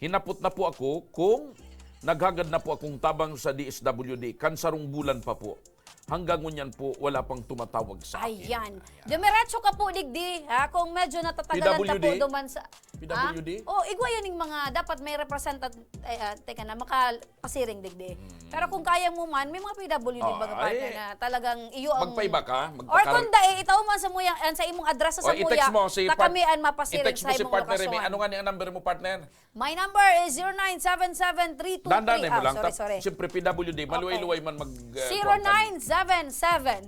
Hinapot na po ako kung naghagad na po akong tabang sa D S W D, kan sarong bulan pa po. Hanggang ngunyan po, wala pang tumatawag sa akin. Ayan. Ayan. Dumiretso ka po, digdi, ha? Kung medyo natatagalan ka P W D? po duman sa P W D? Ah? Oh, igwa yan yung mga dapat may representative, eh, ah, teka na, makapasiring, digdi. Hmm. Pero kung kaya mo man, may mga P W D Oh, baga ay, partner na talagang iyo ang magpaiba ka, or magpakar- kung dai, itaw man sa muyang, sa imong address sa O, i-text muya, mo si ta part-, kami ang mapasiring i-text sa mo si imong partner, lokasyon. Ano nga ni ang number mo, partner? My number is zero nine seven seven three two three. Dandan mo Ah, lang. sorry, Tap-, sorry. siyempre, P W D, maluway-luway man mag, ah, Zero nine seven seven,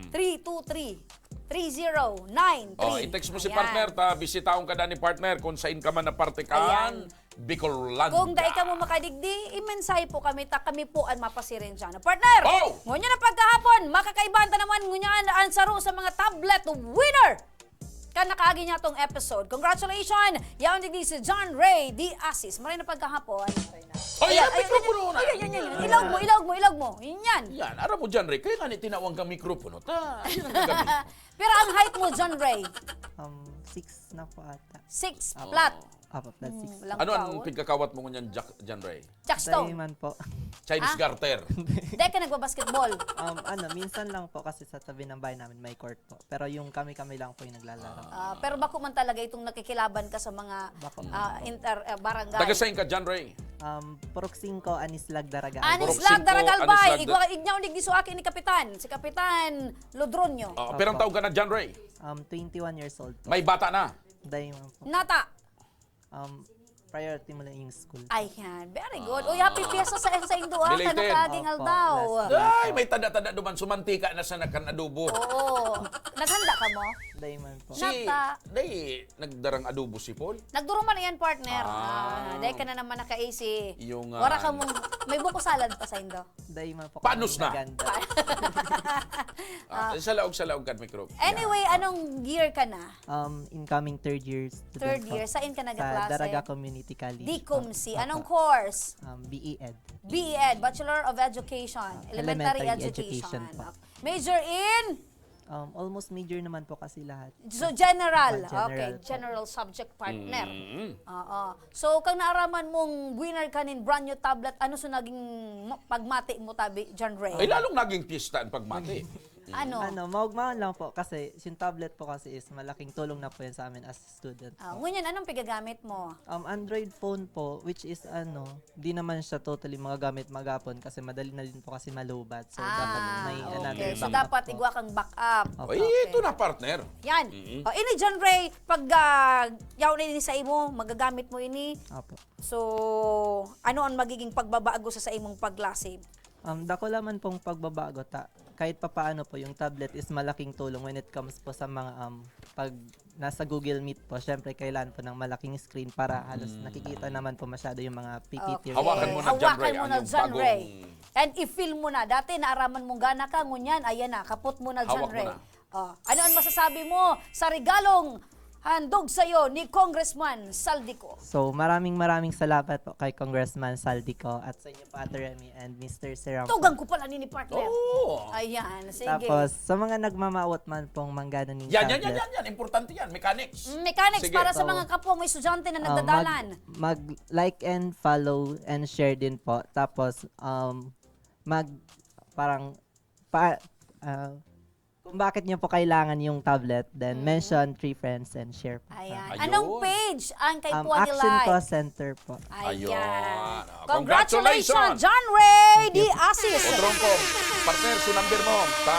three two three, three zero nine three. Oh, i-text mo si Ayan. partner, ta bisitaon ka na ni partner kung saan ka man na parte kan Ayan. Bicolland. Kung dai ka mo makadigdi, imensahe po kami, ta kami po ang mapasiring dyan. Partner, Oh! ngunyan na pagkahapon, makakaibahan ta naman ngunyan ang saro sa mga tablet winner kan nakaagi niya tong episode. Congratulations! Yaon digdi si John Ray D. Asis. Maray na pagkahapon. Ay, Ayan, ay, mikropono na. Ay, ay, ay, ay, ay. Ilog mo, ilog mo, ilog mo. Yan. Yan. Aram mo, John Ray, kaya nga ni tinawag kang mikropono. Ta, yun ang gagawin mo. Pero ang height mo, John Ray? Um, six na po ata. Six Apo. flat. Apo, flat Hmm, six. lang Ano ang taon. pigkakawat mo ngunyan, Jack, John Ray? Jackstone. Dai man po. Chinese Ah? garter. Dai ka nagbabasketball? Um, ano, minsan lang po kasi sa tabi ng bahay namin may court po. Pero yung kami-kami lang po yung naglalaro. Ah, pero bako man talaga itong nakikilaban ka sa mga, Bako. ah, inter-, ah, barangay. Taga saan ka, John Ray? Um, Purok singko, Anislag, Daraga. Purok Anislag, singko, Daraga, Albay. Anislag, Igwa, ignaw, igdiso akin ni Kapitan. Si Kapitan Lodronyo. Ah, pirang Opo. taon ka na, John Ray? Um, twenty-one years old po. May bata na? Dai man po. Nata. Um, priority mo lang yung school. Ayan. Very good. Uy, happy fiesta sa, sa indo, ah. Belated. Kanakaaging Opo, aldaw. last Ay, may tanda-tanda duman. Sumantika na sa nakan adobo. Oo. Naghanda ka mo? Dai man po. Si, Nata. dai, nagdarang adobo si Paul? Nagduruman na yan, partner. Ah. Ah, dai ka na naman naka-A C. Yung, Wala ah, ka mong, may buko salad pa sa indo. Dai man po Panos kami na. naganda. Ah, sa laog, sa laog kan mikro. Anyway, Yeah. anong year ka na? Um, incoming third year student Third po. year. Saan ka Sa nagkaklase? Daraga Community College Di po. Kumsi. Opo. Anong course? Um, B E Ed. B E Ed, Bachelor of Education, Ah, Elementary Elementary Education. Education po. Major in? Um, almost major naman po kasi lahat. So, general. Ah, general Okay, po. general subject partner. Mm. Oo. So, kang naaraman mong winner ka nin brand new tablet, ano so naging ma-, pagmati mo, tabi, John Ray? Ay, lalong naging pista ang pagmati. Ano? Ano, maugmaon lang po kasi yung tablet po kasi is malaking tulong na po yan sa amin as student Ah, po. ngunyan, anong pigagamit mo? Um, Android phone po, which is ano, di naman siya totally magagamit maghapon kasi madali na din po kasi malubat. So, dapat Ah, may okay. another So, backup dapat po. igwa kang backup. Opo. Ay, Okay. ito na, partner. Yan. Mm-mm. O, ini, John Ray, pag, ah, yaw na ini sa imo, magagamit mo ini. Opo. So, ano ang magiging pagbabago sa, sa imong paglasib? Um, dako lamang pong pagbabago ta. Kahit papaano po, yung tablet is malaking tulong when it comes po sa mga, um, pag nasa Google Meet po, syempre kailangan po ng malaking screen para halos Mm. nakikita naman po masyado yung mga P P T Okay. Hawakan mo na, John Hawakan Ray, mo ang na, iyong John bagong Ray. And i-feel mo na. Dati, naaraman mong gana ka, ngunyan, ayan na, kapot mo na, John Hawak mo Ray. na. Oh, ano ang masasabi mo sa regalong handog sa'yo ni Congressman Saldico? So, maraming, maraming salamat po kay Congressman Saldico at sa inyo po, Ate Remy and Mister Serang po. Tugang ko pala ni, ni partner. Oo. Ayan, sige. Tapos, sa mga nagmamawot man pong manggana ning Yan, yan, yan, tablet, yan, yan. Importante yan. Mechanics. Mm, mechanics Sige. para sa So, mga kapwa mo estudyante na ah, nagdadalan. mag, mag-like and follow and share din po. Tapos, um, mag, parang, pa, ah, kung bakit niyo po kailangan yung tablet, then Mm. mention three friends and share po. Ayan. Ayun. Anong page ang kay Um, Puwani Action Live? Call Center po. Ayan. Ayun. Congratulations, Congratulations! John Ray Thank you. D. Asis. O, Tronco, partner, so number mo. Ta,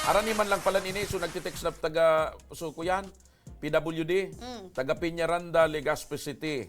arani man lang pala nini, so nagtitext na taga, so, kuyan, P W D, Mm. taga Peñaranda, Legazpi City.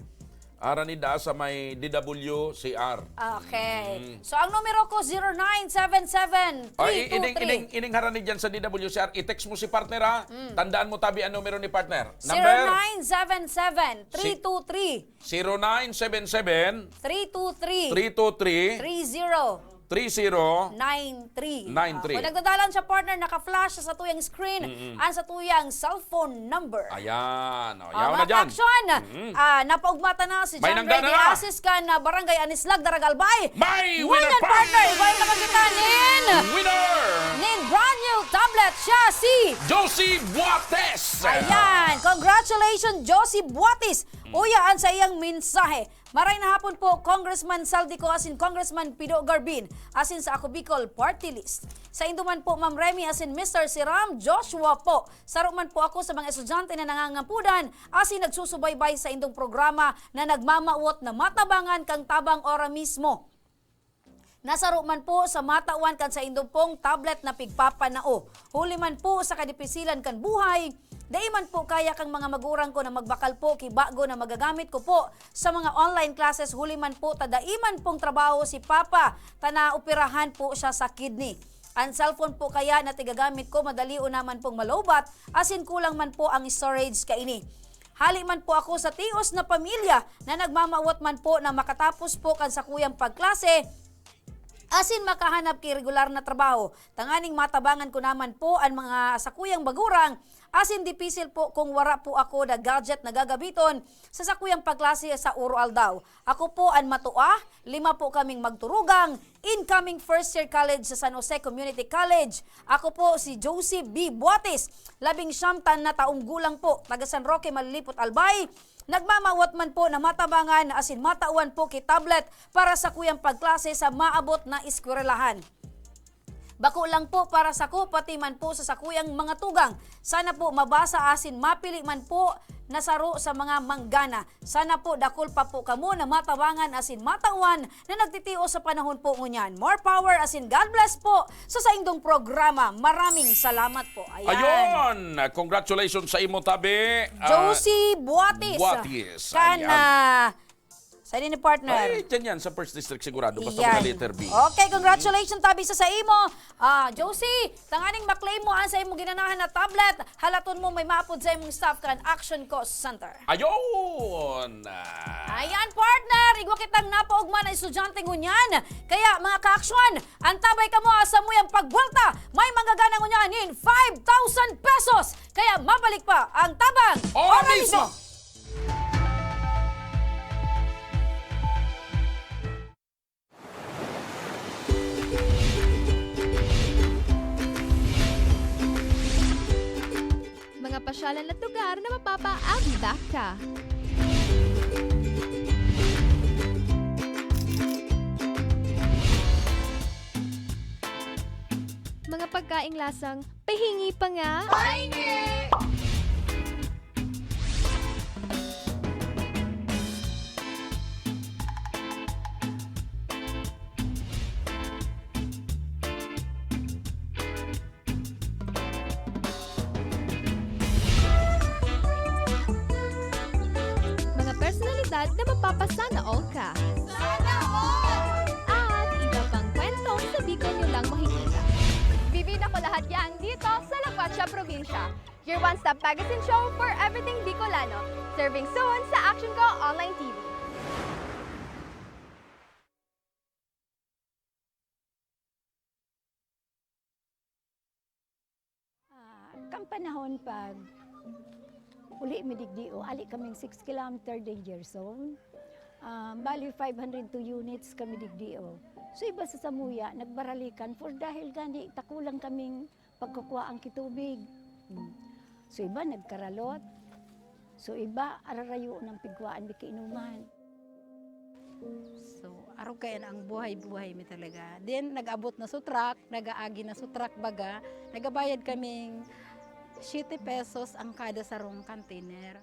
Arani daa sa may D W C R. Okay. Mm. So, ang numero ko, zero nine seven seven, three two three. Ay, ining, ining, ining harani dyan sa D W C R, i-text mo si partner, ha? Mm. Tandaan mo, tabi, ang numero ni partner. Number? Zero nine seven seven, three two three. Zero nine seven seven, Three two three. Three two three. Three zero. Three zero. Nine three. Nine three. Ah, kung nagdadalan siya, partner, naka-flash sa tuyang screen, Mm-mm. ang sa tuyang cellphone number. Ayan. O, Ah, yaw na mga dyan. ka-action, Mm-mm. ah, napaugmata na si May John nanggana Ray na. Diasis kan, ah, Barangay Anislag, Daraga, Albay. May Ngunyan, winner pa! partner, iba yung nakakita nin Winner! nin brand new tablet. Siya si Josie Buates! Ayan. Congratulations, Josie Buates. Uya an saiyang mensahe. Maray na hapon po, Congressman Zaldy Co asin Congressman Pido Garbin, asin sa Ako Bicol Party List. Saindo man po, Ma'am Remy asin Mister Siram Joshua po. Saro man po ako sa mga estudyante na nangangapudan asin nagsusubaybay sa indong programa na nagmamawot na matabangan kan tabang ora mismo. Nasaro man po sa matawan kan saindo pong tablet na pigpapanao. Huli man po sa kadipisilan kan buhay, dai man po kaya kan mga magurang ko na magbakal po ki bago na magagamit ko po sa mga online classes, huli man po ta dai man pong trabaho si Papa ta naoperahan po siya sa kidney. An cellphone po kaya na tigagamit ko, madali o naman pong malowbat, asin kulang man po ang storage kaini. Hali man po ako sa tios na pamilya na nagmamawot man po na makatapos po kan sakuyang pagklase, asin makahanap ki regular na trabaho, tanganing matabangan ko naman po an mga sakuyang bagurang, asin dipisil po kung wara po ako na gadget na gagabiton sa sakuyang pagklase sa oro-aldaw. Ako po an matua, lima po kaming magturugang, incoming first year college sa San Jose Community College. Ako po si Josie B Buatis, labing siyam tan na taong gulang po, taga San Roque, Malilipot, Albay. Nagmamawot man po na matabangan asin matawan po ki tablet para sakuyang pagklase sa maabot na eskwelahan. Bako lang po para sako, pati man po sa sakuyang mga tugang. Sana po mabasa asin mapili man po na saro sa mga manggana. Sana po dakul pa po kamo na matabangan asin matawan na nagtitios sa panahon po ngunyan. More power asin God bless po sa saindong programa. Maraming salamat po. Ayan. Ayun! Congratulations sa imo, tabi. Ah, Josie Buatis. Buatis. Kan, Ayan. ah, Saan ni partner? Ay, dyan yan, sa first district sigurado. Basta Yan. Magka-letter B. Okay, congratulations, tabi sa sa imo. Ah, Josie, tanganing ma-claim mo ang sa imong ginanahan na tablet, halaton mo may maapod sa imong staff kan Action Call Center. Ayun! Ah. Ayan, partner! Igwa kitang napaugma na estudyante ngunyan. Kaya, mga ka-aksyon, antabay kamo sa muyang pagbuwelta. May manggagana ngunyan nin five thousand pesos. Kaya mabalik pa ang Tabang Ora Ora Mismo! Mismo! Mga pasyalan at lugar na mapapaagda ka. Mga pagkaing lasang pahingi pa nga. Pahingi! Mga personalidad na mapapasana all ka. Sana all! At iba pang kwentong sa Bicol nyo lang makikita. Bibida ko lahat yan dito sa La Cuacha Probinsya. Your one-stop magazine show for everything Bicolano. Serving soon sa Action Ko Online T V. Ah, kan panahon pag uli mi digdi, o, ali kaming six kilometer danger zone. Ah, bali, five hundred two units kami digdi, o. So, iba sa samuya, nagbaralikan for dahil gani, takulang kaming pagkukuhaan ki tubig. Hmm. So, iba nagkaralot. So, iba ararayo nang pigkuhaan mi kainuman. So, arog kayan ang buhay-buhay mi talaga. Then, nag-abot na sa truck, nag-aagi na sa truck baga, nagabayad kaming siyete pesos ang kada sarong container.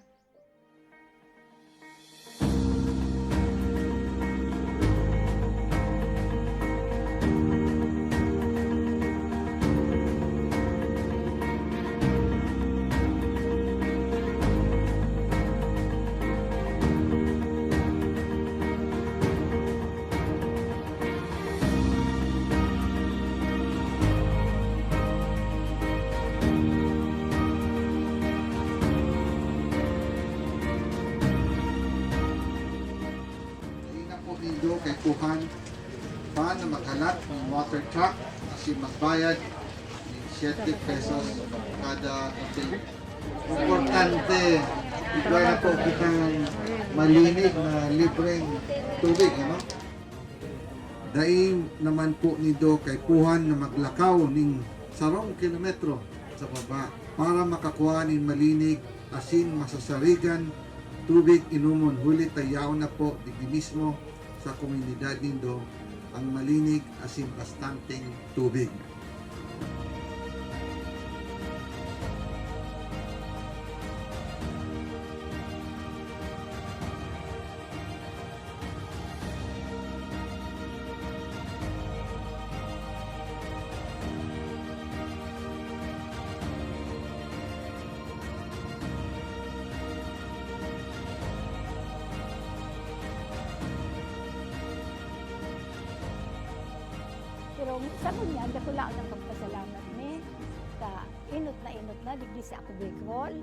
Dai na po nindo kaipuhan pa na maghalat nin water truck asin magbayad nin siyete pesos kada container. Importante, igwa na po kitang malinig na libreng tubig, ano? Dai naman po nindo kaipuhan na maglakaw nin sarong kilometro sa baba para makakua nin malinig asin masasarigan Tubig inomon, huli ta yaon na po digdi mismo sa komunidad nindo ang malinig asin bastanteng tubig. Pero sa ngunyan, dakulaon an pagpasalamat mi sa enot na enot na digdi sa Ako Bicol,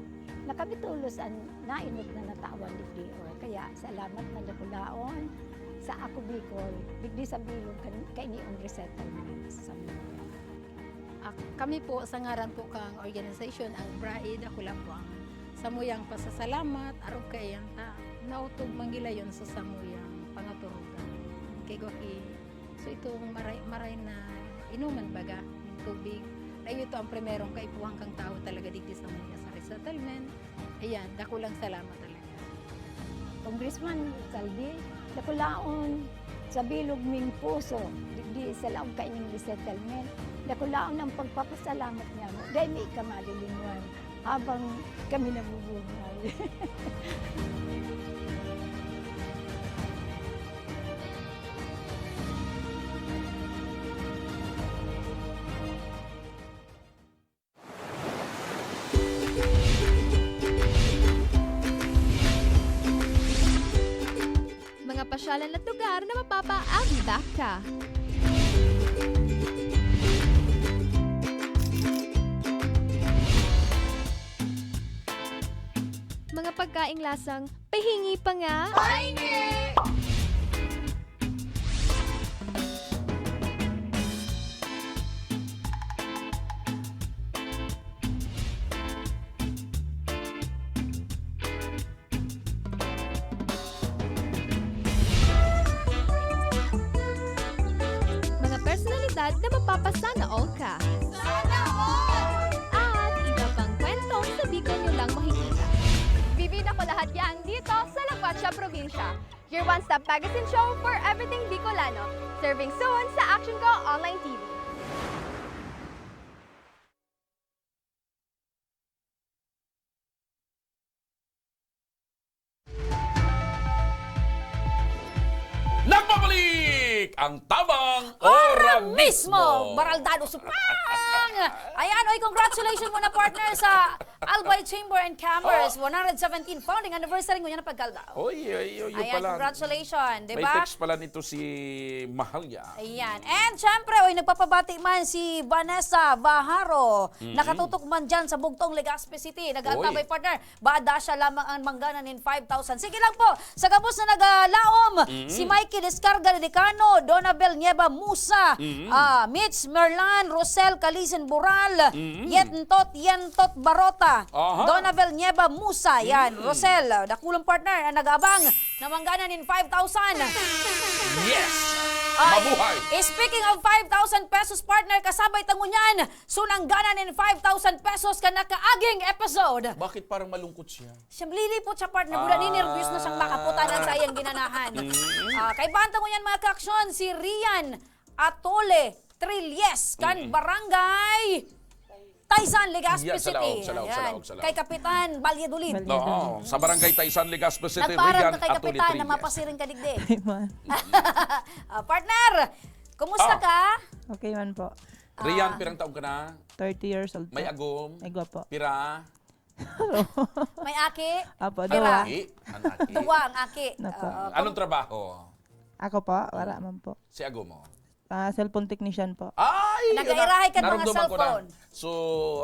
na kami tolos an naenot na natawan digdi. O, kaya salamat na dakulaon sa Ako Bicol, digdi sa bilog kan-, kainiong resettlement sa Sambuca. Ah, kami po, sa ngaran po kang organisasyon, ang BRAE, dakula po ang samuyang pasasalamat, arog kaiyan ta, naotob man gilayon sa samuyang pangaturugan. Kay gwa ki, so itong maray, maray na inuman baga, tubig, na iyo to ang primerong kaipuhan kang tawo talaga digdi sa mga sa resettlement. Ayan, dakulang salamat talaga. Congressman Saldi, dakulaon sa bilog ming puso, digdi sa laog kaining resettlement, dakulaon ang pagpapasalamat niamo. Dai mi ka malilinwan habang kami nabubuhay. Mga pasyalan at lugar na mapapaagitak ka. Mga pagkaing lasang pahingi pa nga. Pahingi! Mga personalidad na mapapasana all ka. Sana all! At iba pang kwentong sa Bicol nyo lang makikita. Bibida ko lahat yan dito sa La Cuacha Provincia. Your one-stop magazine show for everything Bicolano. Serving soon sa Action Ko Online T V. Nagbabalik ang Tabang Ora Mismo! Baraldado Supang! Ayan, oy, congratulations muna, partner, sa Albay Chamber and Commerce, Oh. one hundred seventeen founding anniversary ngunyan na pagkaldaw. Oy, oy, oy, yun Ayan, pala. Congratulations, di May ba? Text pala nito si Mahalia. Ayan. And syempre, oy, nagpapabati man si Vanessa Baharo. Mm. Nakatutok man dyan sa Bugtong, Legazpi City. Nag-aantabay, Oy. partner. Bada siya lamang ang mangganan nin five thousand. Sige lang po, sa gabos na nagalaom, Mm. si Mikey Descarga de Decano, Donabel Nieva Musa, Mm. ah, Mitch Merlan, Rosel Calisin Boral, Mm. Yentot, Yentot Barota, Aha. Donabel Nieva Musa, yan, Mm. Rosel, ah, dakulang partner, ang nag-aabang na mangganan nin five thousand. Yes! Ay, Mabuhay! speaking of five thousand pesos, partner, kasabay ta ngunyan, so, nangganan nin five thousand pesos kan nakaaging episode. Bakit parang malungkot siya? Siya, lilipot siya, partner. Buda Ah. ninerbyos na siyang makaputan ang sayang ginanahan. Mm. Ah, kaibahan ta ngunyan, mga kaaksyon, si Rian Atole Trilles, kan Mm. Barangay Taysan, Legazpi Yan, sa City. laog, sa laog, sa Ayan. laog, sa laog. Kay Kapitan Valladolid. Valladolid. Oo, sa Barangay Taysan, Legazpi City, Nagpaarap Rian ka kay Atole Kapitan na Trilles. mapasiring ka digdi. Di man. Ah, partner, kumusta Oh. ka? Okay man po. Rian, Ah. pirang taon ka na? Thirty years old po. May agom? May agwa po. Pira? May aki? Apo, Pira? duwa. Aki? Ang aki? Duwa ang aki. Nako. Ah, Anong kung trabaho? Ako po? Wala Mm. man po. Si agom mo? Ah, cellphone technician po. Ay! Nag-airahay ka mga Naramdaman ko na. cellphone. So,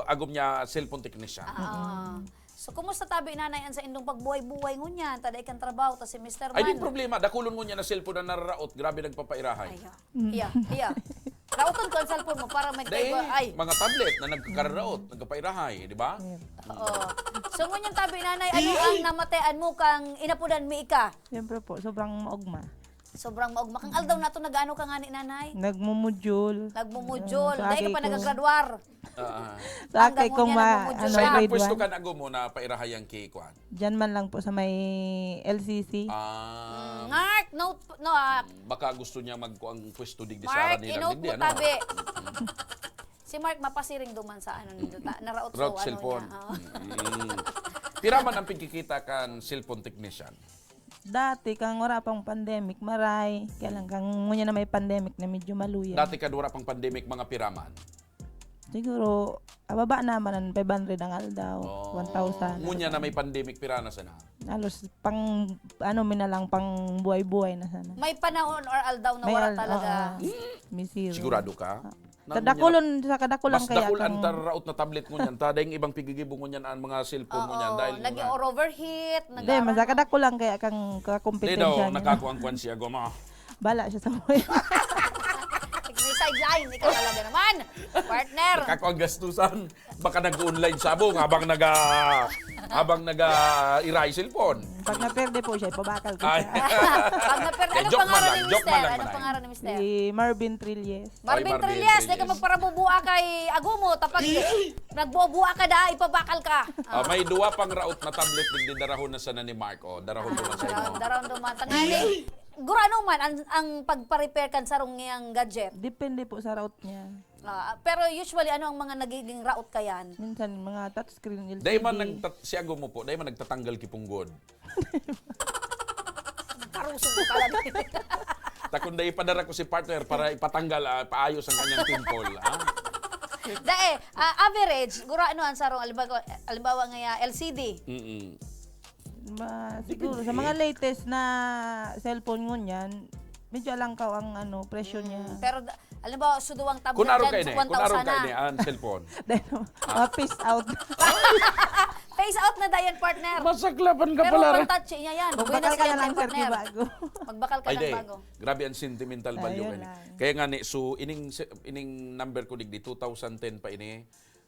agom niya, cellphone technician. Ah. Mm. So, kumusta tabi, Nanay, ang sa indong pagbuhay-buhay ngunyan? Ta dai kan trabaho, ta si Mister Ay, di Man. problema. Dakulon ngunyan na cellphone na nararaot. Grabe, nagpapairahay. Ay, ah. Mm. Iya, iya. Raoton ko ang cellphone mo para may Dai, kaiba-, ay. mga tablet na nagkakararaot, nagkapairahay, di ba? Yun. Oo. So, ngunyan tabi, Nanay, ano Iyay! ang namatean mo kang inapudan mi ika? Siyempre po, sobrang maugma. Sobrang maugma. Kang aldaw na to, nag-ano ka nga ni nanay? Nagmumudyol. Nagmumudyol. Ah, sa Dahil ka aki pa ko. nagagradwar. Ah. Sa Hanggang aki kong ngunyan ma-, nagmumudyol ano, Sa ka. ilang grade pwesto one. ka na gumo na pairahay ang ki-, kuan? Diyan man lang po sa may L C C. Ah. Mm, Mark, note, no, ah. Baka gusto niya magkuang pwesto digdi sa Mark, Aranila, i-note digdi, mo ano? tabi. Si Mark mapasiring duman sa ano nito, ta, naraot sa Route ano cellphone. niya. Oo. Mm. Pira man ang pagkikita kan cellphone technician? Dati, kang wala pang pandemic, maray. Kaya lang, kang ngunyan na may pandemic na medyo maluya. Dati kad wala pang pandemic, mga pira man? Siguro, ababa naman ang five hundred ang aldaw, Oh. one thousand. Ngunyan na may pandemic, pira na sana? Halos pang, ano, mi na lang, pang buhay-buhay na sana. May panahon or aldaw na May wala al-, talaga. oo. May zero. Sigurado ka? Ah. Sa Nang dakulon, sa kadakulan Mas kaya dakul ang kang taraot na tablet ngunyan, ta daing ibang pigigibo ngunyan ang mga cellphone Oo, ngunyan dahil naging nga or overheat, Hindi, nag-aano. mas sa kadakulan kaya kang Di daw, kakompetensya niya. nakakuang kwan siya, goma. Bala siya sa buhay. May sideline, ikaw talaga naman, partner. Nakakuang gastusan. Baka nag-online sabong habang naga-, habang naga-iray cellphone. Pag naperde po siya, ipabakal ko Ay. siya. Pag naperde, Eh, anong joke man pangalan lang, ni joke man mister? lang, Anong Manay. pangalan ni mister? Si Marvin Trilles. Marvin Ay, Marvin Trilles, di ka Trilles. magparabubua kay Agumo, tapag nagbubua ka da, ipabakal ka. Ah, may duwa pang raot na tablet digdi, darahon na sana ni Mark, oh. Darahon duman sa imo. Darahon duman. Tangali. Gurano man ang, ang pagpa-repair kan sarong niyang gadget? Depende po sa raot niya. Ah, pero usually, ano ang mga nagiging raot kayan? Minsan, mga touchscreen, L C D. Dai man nagtat-, si Agumo po, dai man nagtatanggal ki punggod. Karusog ko talaga. Ta kung dai ipadara ko si partner para ipatanggal, ah, paayos ang kanyang pimple, ah. Dai, ah, average, gurano ang sarong, halimbawa, halimbawa nga, L C D. Mm-mm. Ma-, siguro, sa mga latest na cellphone ngunyan, medyo alangkaw ang, ano, presyo niya. Mm, pero da-, halimbawa, sa duwang tablet Kun araw dyan, ka ini, sa kun araw one thousand ka na. ini, ang cellphone. Dahil, Ah. ma-phase out. Phase out na dayan, partner. Masaklapan ka Pero pala, pang re. touch niya yan. Magbakal Buenas ka na yan, lang, sir, partner. Kibago. Magbakal ka Ay, ng di. bago. Grabe ang sentimental value Ayun kaini. lang. Kaya nga ni, so, ining se-, ining number ko digdi, two thousand ten pa ini.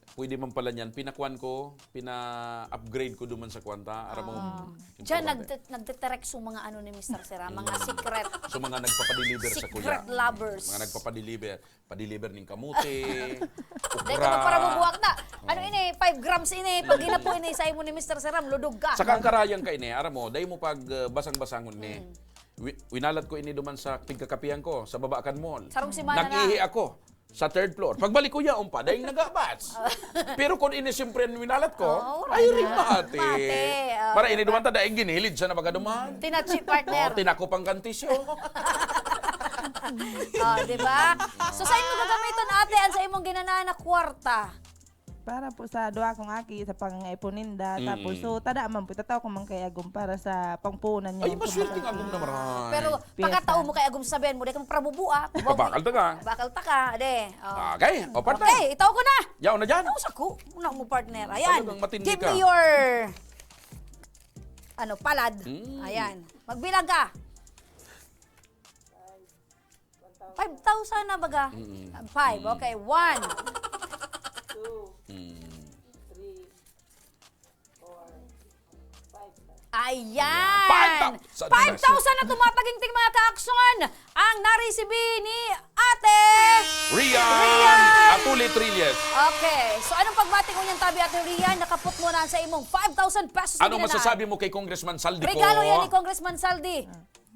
Pwede man pala niyan. Pinakuan ko, pina-upgrade ko duman sa kwanta. Aram mo, Ah. importante. Diyan nagte-, nagte-text yung mga ano ni Mister Sera, mga Mm. secret. So, mga nagpapadeliver sa kuya. Secret lovers. Mga nagpapadeliver. Padeliver ning kamote, Dahil okra. ka magparabubuak na. Ano Oh. ini? Five grams ini. Pag ginapo ini, sa imo ni Mister Seram, ludog ka. Saka ang karayang ka ini, aram mo, dai mo pag, uh, basang-basangon ni. Mm. Wi-, winalat ko ini duman sa pigkakapihan ko, sa baba kan mall. Sarong semana na. Nag-ihi ako sa third floor. Pagbalik ko yaon pa, daing nagabats. Pero kung ini siyempre ang winalat ko, Oo, ay, wala rin na. mati. Mati, oo, Para ini diba? duman ta, daing ginilid siya na baga duman. Tinachi, partner. Oh, tinakop ang kantisyo. Oh, di ba? So, saan mo gagamiton, ate, ang sa imong ginanaan na kwarta? Para po sa duwa kong aki, sa pang-ipon ninda. Mm. Tapos, so, tada man po, itataw ko man kay Agom para sa pangpuhunan niya Ay, ng maswerte pamangkin. nga Agom na maray. Pero, Piyesta. pagkatao mo kay Agom, sasabihan mo, "Di ka magparabubuak." Ipabakal ta ka. Bakal ta ka, de. Oh. Okay, o, partner. Okay, itaw ko na. Yaon na dyan. Itaw sa ko. Una mo, partner. Ayan. Talagang matindi Give ka. me your, ano, palad. Mm. Ayan. Magbilang ka. Five thousand na baga? Mm-mm. Five, Mm. okay. One. Mm. Ayan! Five thousand. Five thousand na tumataginting, mga kaakson, ang naresibi ni Ate Rian Rian. Atuli Trilles. Okay. So, anong pagbati ko niyang tabi, Ate Rian? Nakapot mo na sa imong five thousand pesos na Anong ginanaan. masasabi mo kay Congressman Saldi Regalo ko? yan ni Congressman Saldi.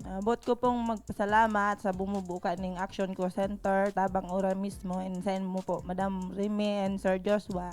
Ah, buot ko pong magpasalamat sa bumubuo kaning Action Call Center, tabang ora mismo, and sa inyo po, Madam Remy and Sir Joshua.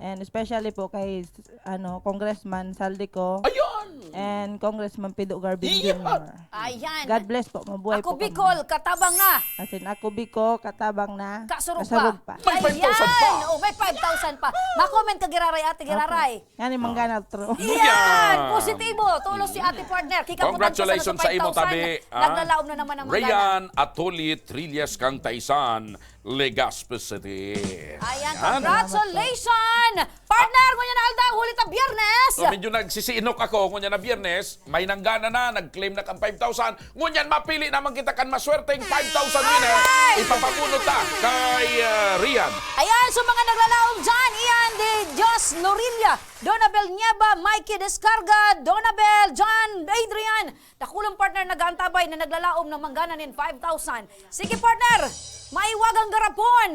And especially po kay, ano, Congressman Saldico Ayan! and Congressman Pido Garbin Iyan! Junior. Ayan. God bless po, mabuhay Ako po kami. Bicol, katabang na. As in, ako Bicol, katabang na. Kasurog pa. Kasurog pa. May five thousand pa. Ayan! Oh, may five thousand pa. Ma-comment ka, Giraray, Ate Giraray. Ngani, Ah. manggana, tro. Yan! Yan! Positibo! Tulos si ate partner. Kika po Congratulations tagpo sa sa imo, five thousand. tabi, ah. Naglalaom na naman ang mga Rian gana. Atuli Trillas kang Taisan. Legazpi City. Ayan, congratulations! Partner, ngunyan na aldaw, huli ta Biyernes! So, medyo nagsisiinok ako, ngunyan na Biyernes, may nanggana na, nag-claim na kan five thousand, ngunyan mapili naman kita kan maswerteng five thousand winner. Alright! Ipapabunot ta kay, ah, Rian. Ayan, so mga naglalaom dyan, Ian de Dios Norilla, Donabel Nieva, Mikey Descarga, Donabel, John, Adrian, dakulong partner nag-aantabay na naglalaom ng manggana nin five thousand. Sige, partner, maiwagang garapon.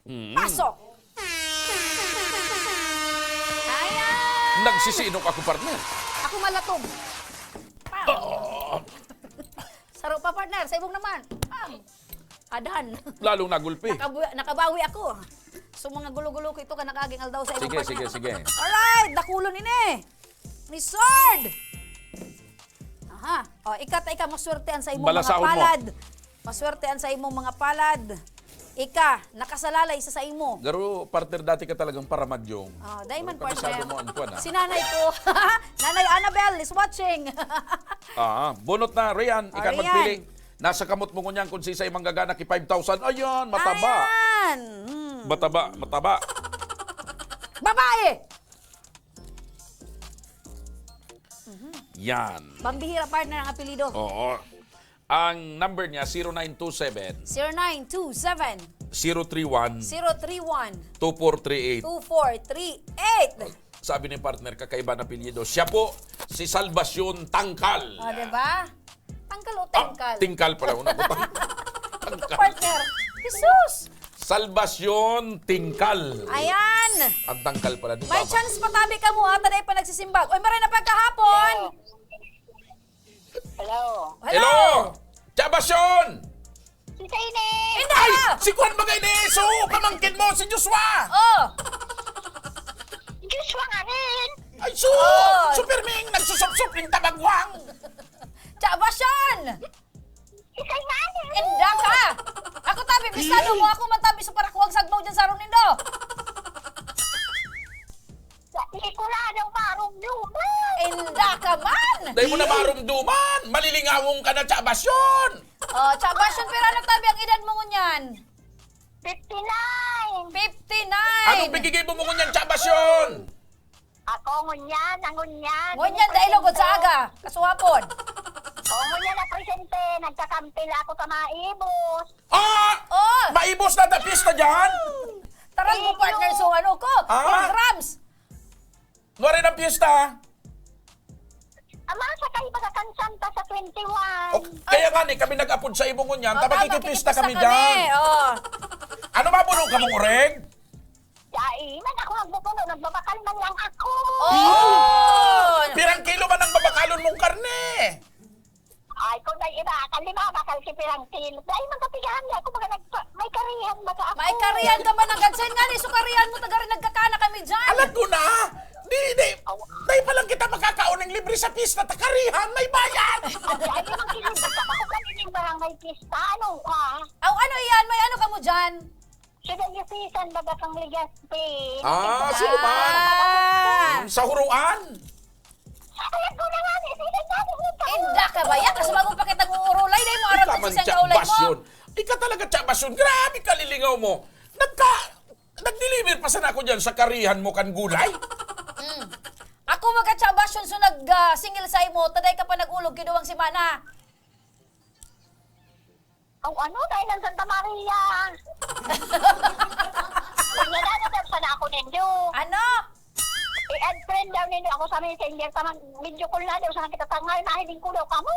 Mm. Pasok! Ayan! Nagsisiinok ako, partner. Ako malatog. Pam! Oh. Saro pa, partner. Sa ibong naman. Pam! Adan. Lalong nagulpi. Nakabu-, nakabawi ako. So, mga gulo-gulo ko ito ka nakaging aldaw sa ibong, partner. Sige, sige, sige. Alright! Dakulon ini! Ni Sword! Aha. O, ika ta ika, maswerte an sa imong mga palad. Balasahon mo. Maswerte an sa imong mga palad. Ika, nakasalalay sa, sa imo. Garo, partner, dati ka talagang paramadyong. O, dai man, partner. Garo, kabisado mo ang kwan, ah. Si nanay ko. Nanay Annabel is watching. Ah, bunot na, Rian. O, ika magpili. Rian. Nasa kamot mo ngunyan kung sisay manggagana ki five thousand. Ayan, mataba. Ayan. Hmm. Mataba, mataba. Babae! Mhm. Yan. Pambihira, partner, ang apelyido. Oo. Ang number niya, zero nine two seven. Zero nine two seven. Zero three one. Zero three one. Two four three eight. Two four three eight. Sabi ni partner, kakaiba na apelyido. Siya po, si Salvacion Tangkal. O, diba? Tangkal o tengkal? Ah, tingkal pala. Una ko, tang-, tangkal. Partner. Jesus! Salvacion Tingkal. Ayan. Ang tangkal pala, di ba? May chance pa tabi ka mo, ha? Taday pa nagsisimbag. Oy, maray na pagkahapon! Hello. Hello. Hello! Salvacion! Sisay ini? Hindi! Ay! Si Juan bagay ni Su! Pamangkin mo, si Joshua! Oh! Joshua nga rin! Ay, Su! Oh! Su Pirming, nagsusupsup ning tabagwang! Salvacion! Ikay nga, ano? Inda ka! Ako tabi, pistado mo, ako man tabi sa parakuwag sagbaw dyan sa aron nindo! Sa, hindi ko na daw marumduman! Inda ka man! Dahil mo na marumduman! Malilingawon ka na, Tsa Basyon! Oh, Tsa Basyon, pero ano tabi ang edad mo ngunyan? Fifty-nine! Fifty-nine! Anong pigigibo mo ngunyan, Tsa Basyon? Ako, ngunyan, ang ngunyan. Ngunyan, dai lugod sa aga, kasuhapon. O, ngunyan na presente, nagkakampil ako sa maibos. Ah! Oh! Maibos na da pista dyan? Taran mo, partner, so ano ko? Ah? Programs! Nuwari ng piyesta? Ama, sa kaiba sa Kansanta sa twenty-one. O, kaya nga ni, kami nag-apod sa imo ngunyan, oh, tapos tama, makikipista kami dyan. Oh. Ano ba, bulong ka mong oreg? Dai man ako nagbubuno, nagbabakal man lang ako. Oh! Pirang kilo man ang babakalon mong karne? Ay, kung may iba, kalima, bakal si pirang kilo. Dai man kapigahan niya ako, mga nagpa-, may karihan ba ka ako? May karihan ka man, ang gansen nga ni, so karihan mo, taga rin nagkakana kami dyan. Alam ko na! Di, di, dai pa lang kita makakaon ng libre sa pista, takarihan, may bayad! Ay, ay, limang kilo, basta ako kan ining barangay pista, ano ka? Aw, ano iyan? May ano ka mo dyan? Sa Diocesan, baga kang Legazpi. Ah, sino ba? Ah. Hmm, sa Huruan? Alam ko na nga, sino ba? Inda ka ba yan? Kasi bago pa kitang uurulay, dahil mo aram kung saan ka ulay mo. Ika talaga, Tsa Basyon. Grabe ka, lilingaw mo. Nagka-, nag-deliver pa sana ako dyan sa karihan mo kan gulay. Mm. Ako, mga Tsa Basyon, so nag, ah, singil sa imo, taday ka pa nag-ulog, kinuwang semana. Aw, ano, dai nang Santa Maria. Unya na, nagdagsa na ako nindo. Ano? I-add friend daw nindo ako sa Messenger, ta mag-video call na daw, sa kita tangay, mahiling ko daw kamo.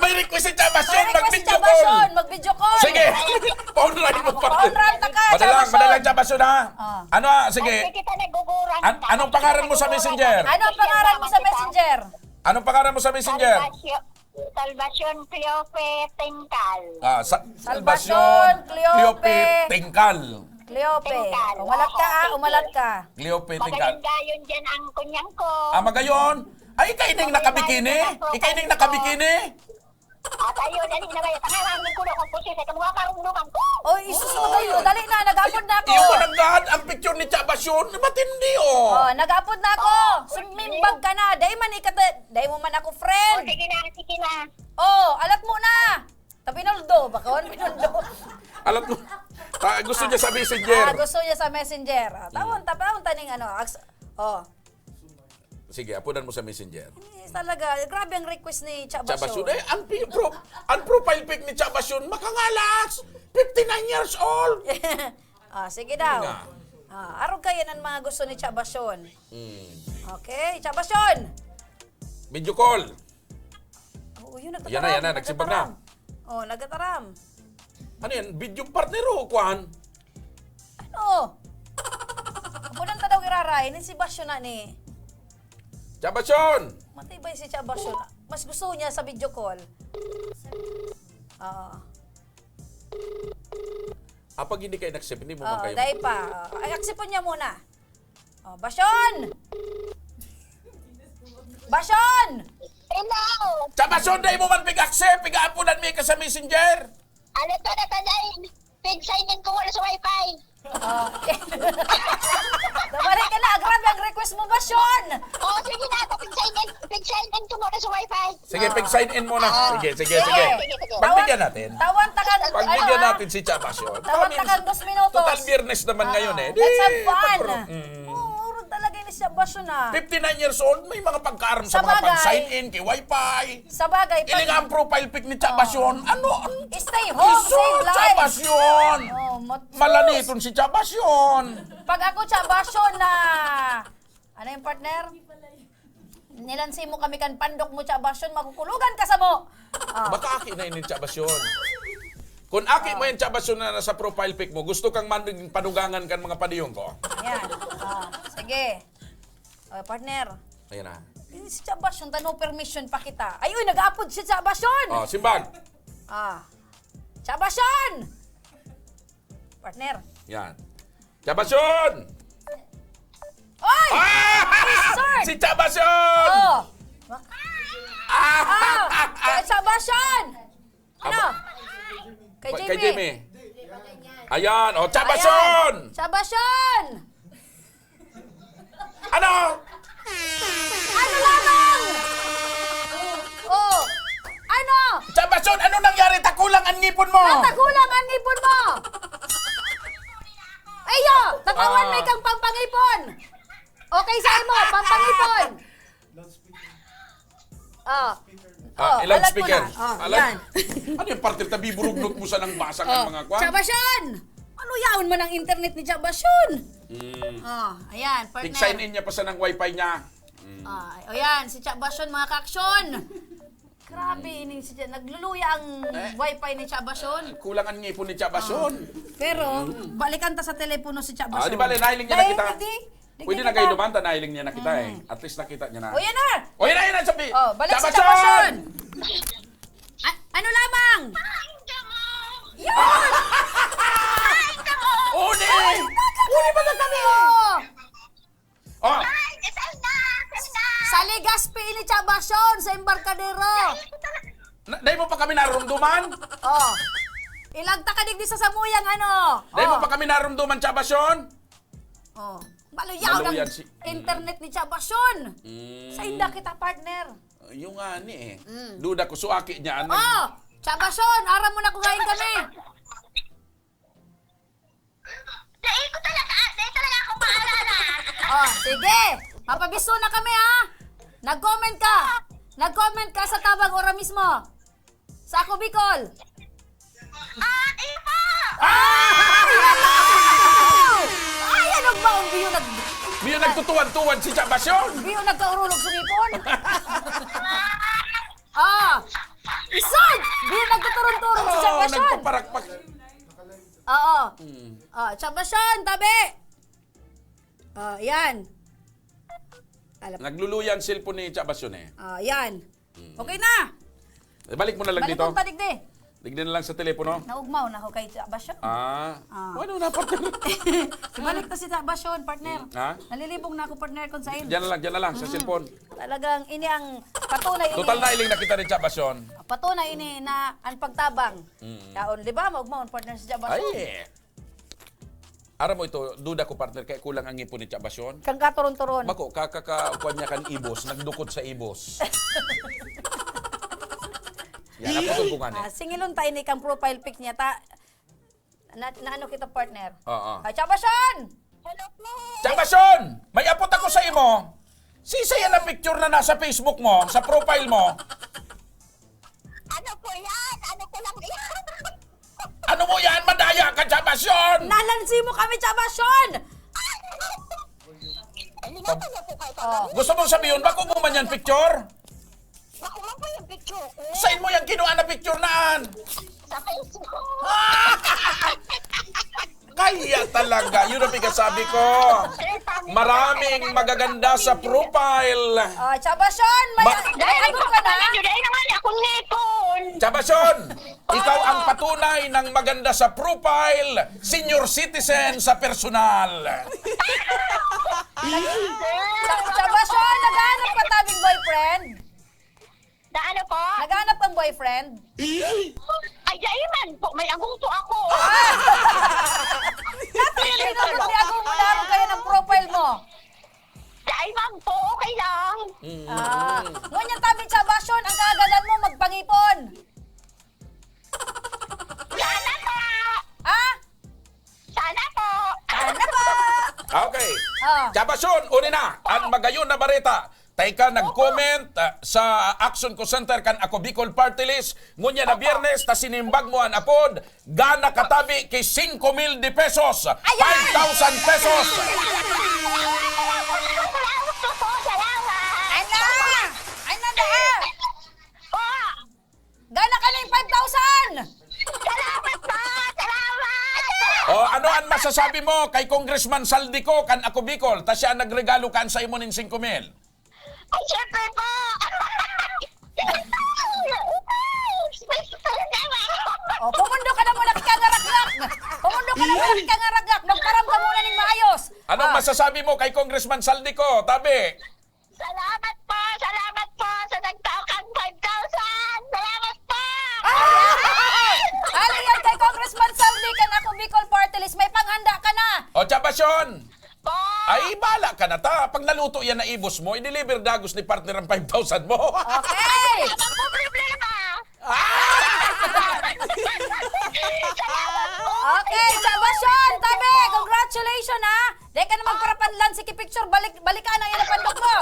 May request si Tsa Basyon, mag-video call. May request si Tsa Basyon, mag-video call. Sige, pa-online mo pa. Pa-online ta ka, Tsa Basyon. Madalang, madalang, Tsa Basyon, ha? Ah. Ano, ah, sige. Ay, sige, kita nagugurang. An-, anong pangaran mo sa Messenger? Ano ang pangaran mo sa Messenger? Anong pangaran mo sa Messenger? Salvasyon. Salvacion Cleope Tingkal. Ah, sa-, Salvacion Salvacion Cleope Cleope Tingkal. Cleope. Tingkal. Umalat ka, ah, umalat ka. Cleope Tingkal. Magayon-gayon dyan ang kunyang ko. Ah, magayon? Ay, ika ining nakabikini? Ika ining nakabikini? At ayun, dali na ba? Tangayan ko na kung pusis. Ito mga karumduman ko. Oy, isus mo tayo. Dali na, nag-apod na ako. Iyo, mananggad ang picture ni Tsa Basyon. Matindi, oh. Oh, nag-apod na ako. Oh, sumimbag ka na. Dai man ikata-, dai mo man ako friend. Oh, sige na, sige na. Oh, alat mo na. Ta Pinuldo, baka wan Pinuldo. Alam ko, ah, gusto niya sa messenger. Ah, gusto niya sa messenger. Ah, tawon, Mm. tapawon ta ning ano, aks-, oh. Sige, apunan mo sa messenger. Eh, talaga, grabe ang request ni Cha Basyon. Cha Basyon. Eh, ang, pi- pro- ang profile pic ni Cha Basyon, makangalas! fifty-nine years old! Ah, sige daw. Nga. Ah, arog kayo ng mga gusto ni Cha Basyon. Mm. Okay, Cha Basyon! Video call! Oo, yun, nagtataram. Yan na, yan na, nagsimbag na. Nagtataram. Oh, nagtataram. Ano yan? Video partner o kwan? Ano? Apunan ta daw iraray, nin si Basyon na ni. Cha Basyon! Matibay si Cha Basyon. Mas gusto niya sa video call. Oo. Ah, pag hindi kayo nag-accept, hindi mo Oo, magkayo. Dahil pa. Oo. Ay, acceptan niya muna. Oh, Basyon! Basyon! Hello! Cha Basyon, dahil mo man pig-accept, pig-aapunan mi ka sa messenger. Ano to, natanay? Pig-sign in ko muna sa wifi. Oh. Nabalik ka na. Grabe ang request mo, Basyon. Oh, sige na. Pig-sign in, pig-sign in ko muna sa wifi. Sige, pig-sign in muna. Ah. Sige, sige, sige. Sige, sige. Pagbigyan natin. Tawan takan, Pagbigyan ano, natin si Chabasyon. Tawan takan dos minutos. Total, Biyernes naman ngayon eh. Di, let's have fun. Pagpro- mm. Oo, talaga ni Chabasyon ah. Fifty-nine years old, may mga pagkaaram sa mga pag-sign in, kay wifi. Sa bagay, pag- Iling ang profile pic ni Chabasyon. Ano? Ano? Stay home, save lives. Chabasyon! Oh, mat- Malaniton si Chabasyon. Pag ako, Chabasyon na, ano yung partner? Nilansi mo kami kan pandok mo, Chabasyon, makukulugan ka sa mo. Ah. Baka aki na ini, Chabasyon. Kung aki mo yan, Chabasyon, na nasa profile pic mo, gusto kang man- panugangan kan mga padiyong ko. Yan. Ah, sige. Oh, partner. Ayan na. Eh, si Chabasyon, ta no permission pa kita. Ay, uy, nag-aapod si Chabasyon! Oh, simbag! Ah. Chabasyon! Partner. Yan. Chabasyon! Oy! Ah! Si Chabasyon! Oh! Ah! Ah! Chabasyon! Ano? Kay Jimmy. Kay Jimmy. Ayan, o, oh, Chabasyon! Ayan. Chabasyon! Ano? Ano lamang? Oh. Ano? Chabasyon, ano nangyari? Takulang ang ngipon mo! Natakulang ang ngipon mo! Ayo! Tatawan ah. May kang pampangipon! Okay sa imo, pampangipon! Ah. Ah, oh, ilang speaker? Ah, yan. Ano yung parte tabi burugnot mo sa nang basa ng oh, mga kwan? Chabasyon! Ano yaon man ang internet ni Chabasyon? Mm. Oh, ayan, partner. Pig-sign in niya pa sa nang wifi niya. Mm. Ah, o yan, si Chabasyon, mga kaksyon. Grabe, ini si Cha-, nagluluya ang eh, wifi ni Chabasyon. Uh, kulang ang ngipon ni Chabasyon. Oh. Pero, mm. Balikan ta sa telepono si Chabasyon. Ah, di ba, nahiling niya na kita? Pwede na kayo duman, ta nahiling niya na kita eh. At least nakita niya na. O, yan na! O, yan na, yan na, sabi! Oh, balik si Chabasyon! Ano lamang? Yun! Uli! Uli ba na kami? Oh! Sa Legazpi ini, Chabasyon, sa Embarcadero. Dahil mo pa kami narumduman? Oh. Ilagta ka digdi sa samuyang ano. Dahil mo pa kami narumduman, Chabasyon? Oh. Maluyaw ang si internet ni Chabasyon. Mm. Sa inda kita, partner. Yung nga ni eh. Mm. Duda ko, suaki niya. Ano? Oh! Chabasyon, aram mo na kung hain kami. Dai ko talaga, dai talaga ako maalala. Oh, sige. Mapabisto na kami, ha? Nag-comment ka. Nag-comment ka sa tabang ora mismo. Sa Ako Bicol. Ah, iyo po! Ah! Yan na! Ay, ano ba ang biyo nag- Biyo nagtutuwad-tuwad si Chabasyon! Biyo nagkaurulog sumipon. Ah! Isod! Biyo nagtuturong-turong si Chabasyon. Nagpaparakpak. Oo. Mm. Ah, Chabasyon, tabi! Ah, yan. Alap. Nagluluya ang cellphone ni Chabasyon eh. Ah, yan. Mm. Okay na. Eh, balik mo na lang Balik dito. Balik mo taligdi. Digdi na lang sa telepono. Naugmaw na ako kay Chabasyon. Ah. Ah. Ano na, partner? Balik na si Chabasyon, partner. Ha? Nalilibong na ako, partner, kung saan. Diyan na lang, diyan na lang, sa cellphone. Talagang ini ang patunay ini. Total na iling na kita ni Chabasyon. Patunay ini na ang pagtabang. Mm. Yaon, di ba? Maugmaw ang partner si Chabasyon. Ay, eh. Aram mo ito, duda ko, partner, kaya kulang ang ngipon ni Chabasyon. Kang katuron-turon. Bako, kakakakuan niya kan ibos, nagdukot sa ibos. Yan, naputol ko nga niya. Ah, singilon tayo ni kang profile pic niya, ta. Na, na ano kita, partner? Oo. Ah, Chabashon! Hello po! Chabashon! May apot ako sa imo. Sisay yan ang picture na nasa Facebook mo, sa profile mo? Ano po yan? Ano ko lang yan? Ano mo yan? Madaya ka, Chabashon! Nalansi mo kami, Chabashon! Hindi na pala po kayo Oh. Gusto mong sabihin, bako mo man yan picture? Bako man po yung picture ko. Saan mo yan kinuha na picture naan? Sa Facebook. Kaya talaga, yun ang pinasabi ko. Maraming magaganda sa profile. Oh, Chabashon, may Ma- dai agom ka na. Dai naman akong ngipon. Chabashon, ikaw ang patunay ng maganda sa profile, senior citizen sa personal. Sa, Chabashon, naghahanap ka tabing boyfriend? Na ano po? Naghahanap kang boyfriend? Ay, dai man po. May agom po ako. Napili mo, may agom mo, laro kayo ng profile mo. Dai man po. Okay lang. Ah, ngunyan tabi, Chabashon, ang kaagadan mo, magpangipon. Sana po! Ah? Sana po! Sana po! Okay. Ah. Chabashon, uli na. Ang magayon na bareta. Tayo ka nag-comment ah, sa Action Call Center kan Ako Bicol Party List. Ngunyan na Biyernes, ta sinimbag mo an apod, gana katabi ki singko mil de pesos. Ayan! Five thousand pesos. Salamat po! Salamat po! Salamat! Ay na! Ay na, daan! Po! Gana ka na yung five thousand! Salamat po! Salamat! O, ano ang masasabi mo kay Congressman Saldico kan Ako Bicol? Ta siya ang nagregalo kan sa imo nin singko mil. Ay, syempre po! O, pumundo ka na muna, kikangaraklak! Pumundo ka na muna, kikangaraklak! Magparam ka muna ning maayos! Anong Ah. masasabi mo kay Congressman Saldico, tabi? Salamat po! Salamat po sa nagtao kang five thousand! Salamat po! Ah! Ano yan kay Congressman Saldi kan Ako Bicol Party List? May panghanda ka na! O, Chabashon! Po! Ay, bala ka na ta. Pag naluto yan na ibos mo, i-deliver dagos ni partner ang five thousand mo. Okay! Wala pong problema! Ah! Salamat po! Okay, Chabashon, tabi! Congratulations, ha! Di ka na magparapanlan, sige picture, balik, balikan ang iyong pandok mo!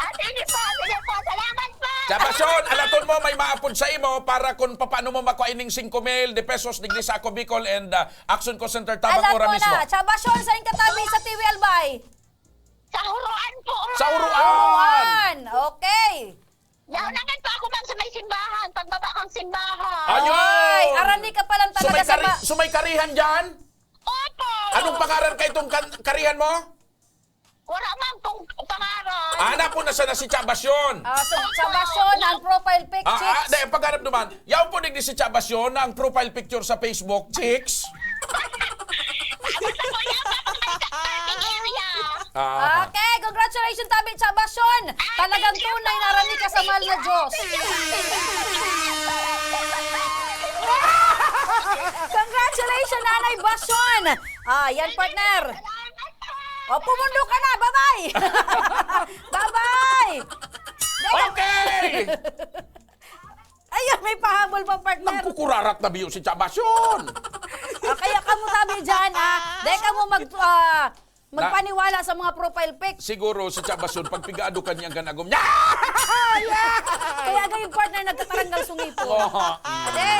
Ah, sige po, sige po. Salamat po! Chabashon, alaton mo, may maapod sa imo para kung paano mo makuha ining singko mil de pesos digdi sa Ako Bicol and ah, Action Call Center Tabang Alam ora mo mismo. na, Chabashon, saan ka tabi sa T V Albay? Sa Huruan po, ma'am. Sa Huruan! Huruan! Okay! Yaon naman po ako, ma'am, sa may simbahan. Pagbaba kang simbahan. Ayun! Ay, arani ka palang So, talaga may sa kari-, ba- so, may karihan dyan? Opo! Anong pangaran ka itong kan- karihan mo? Wala man pong pangaran. Ana po na sana si Chabashon. Ah, so, Chabashon, ang profile pic, Ah, ah, chicks. Dahil pagharap naman, yaon po digdi si Chabashon na ang profile picture sa Facebook, chicks. Gusto ko yan, sa may parking area. Ah. Okay, congratulations, tabi, Chabashon. Talagang tunay na arani ka sa mahal na Diyos. Congratulations, Nanay Bashon. Ah, yan, partner. O, pumundo ka na. Bye-bye. Bye-bye. Okay! Ayun, may pahabol pa, partner. Nagkukurarat na biyo si Chabashon. Ah, kaya kamo tabi dyan, ah. Dahil kamo mag, ah, magpaniwala sa mga profile pic. Siguro si Chabashon, pag pigaado ka niya, ganagom niya. Kaya ganyan, partner, nagtataranggal sungi po. Oho. Ade,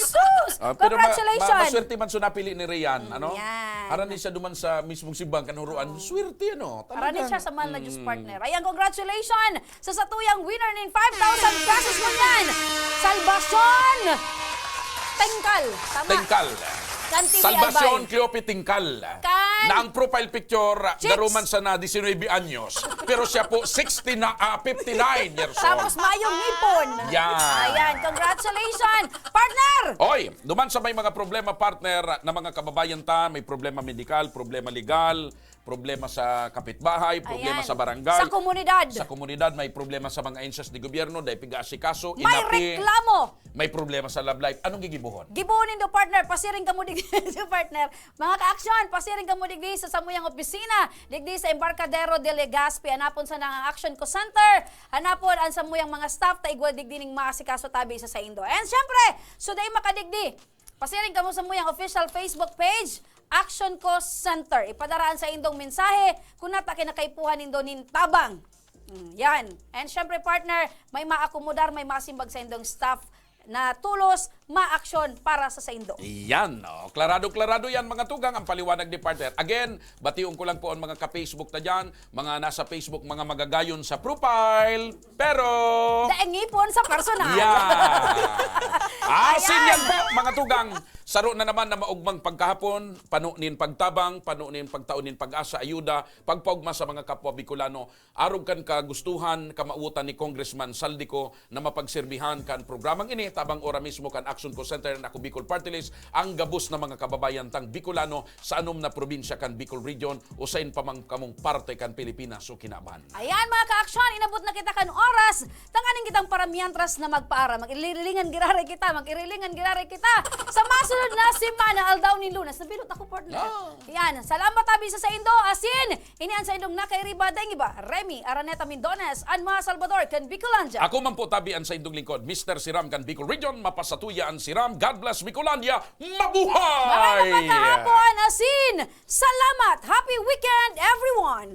sus! Ah, pero ma-, ma-, Congratulations! maswerte man so napili ni Rian, ano? Yan. Harani siya duman sa mismong simbang kan Huruan. Swerte, ano? Harani Talagang, siya sa mahal na Diyos, mm. partner. Ayan, congratulations! Sa satuyang winner ning five thousand pesos ngunyan, Salvacion Tingkal. Tama. Tingkal. Kan T V Salvacion Albay. Cleope Tingkal. Kan Na ang profile picture, Chicks. garuman sana diecinuebe anyos. Pero siya po, sixty na, ah, fifty-nine years old. Tapos mayong ngipon. Yan. Ayan, congratulations, partner! Oy, duman sa may mga problema, partner, na mga kababayan ta, may problema medikal, problema legal, problema sa kapitbahay, problema Ayan. sa barangay. Sa komunidad. Sa komunidad, may problema sa mga ahensya de gobyerno, dahil piga-asikaso, May inapi, reklamo. may problema sa love life. Anong gigibohon? Gibohon nindo, partner. Pasiring kamo digdi, partner. Mga ka-aksyon, pasiring kamo digdi sa samuyang opisina, digdi sa Embarcadero de Legazpi. Hanapon sana ang Action Call Center. Hanapon ang samuyang mga staff ta igwa digdi ning maasikaso tabi sa saindo. And syempre, so dai makadigdi, Pasiring kamo sa muyang official Facebook page, Action Cause Center. Ipadaraan sa indong mensahe kung nata kinakaipuhan nindo nin tabang. Mm, yan. And syempre, partner, may maakomodar, may masimbag sa indong staff na tulos maaksyon para sa saindo. Yan, oh. Klarado-klarado yan, mga tugang, ang paliwanag ni partner. Again, bation ko lang po ang mga ka-Facebook ta dyan, mga nasa Facebook, mga magagayon sa profile. Pero... Daing ngipon sa personal. Yeah. Asin Ayan. Yan po, mga tugang. Saro na naman na maugmang pagkahapon, pano nin pagtabang, pano nin pagtao nin pag-asa, ayuda, pagpaugma sa mga kapwa Bicolano. Arog kan kagustuhan, kamawotan ni Congressman Saldico na mapagserbihan kan programang ini, tabang ora mismo kan Action Call Center na Ako Bicol Party List, ang gabos na mga kababayan tang Bicolano sa anom na probinsya kan Bicol Region, o sain pa man kamong parte kan Pilipinas o kinaban. Ayan, mga ka-aksyon, inabot na kita kan oras. Tanganing kitang paramiantras na magpaara. Mag-irilingan giraray kita, mag-irilingan giraray kita. Sa masunod na semana, aldaw nin Lunes. Nabilot ako, partner. Ah. Yan, salamat tabi sa saindo, asin. Ini an saindong nakairiba, daing iba, Remy Araneta Mindones, an mga Salvador, kan Bicolandia. Ako man po tabi an saindong lingkod, Mister Siram kan Bicol Region, mapasatuya an Siram. God bless Bicolandia. Mabuhay! Maray na pagkahapon, asin. Salamat. Happy weekend, everyone.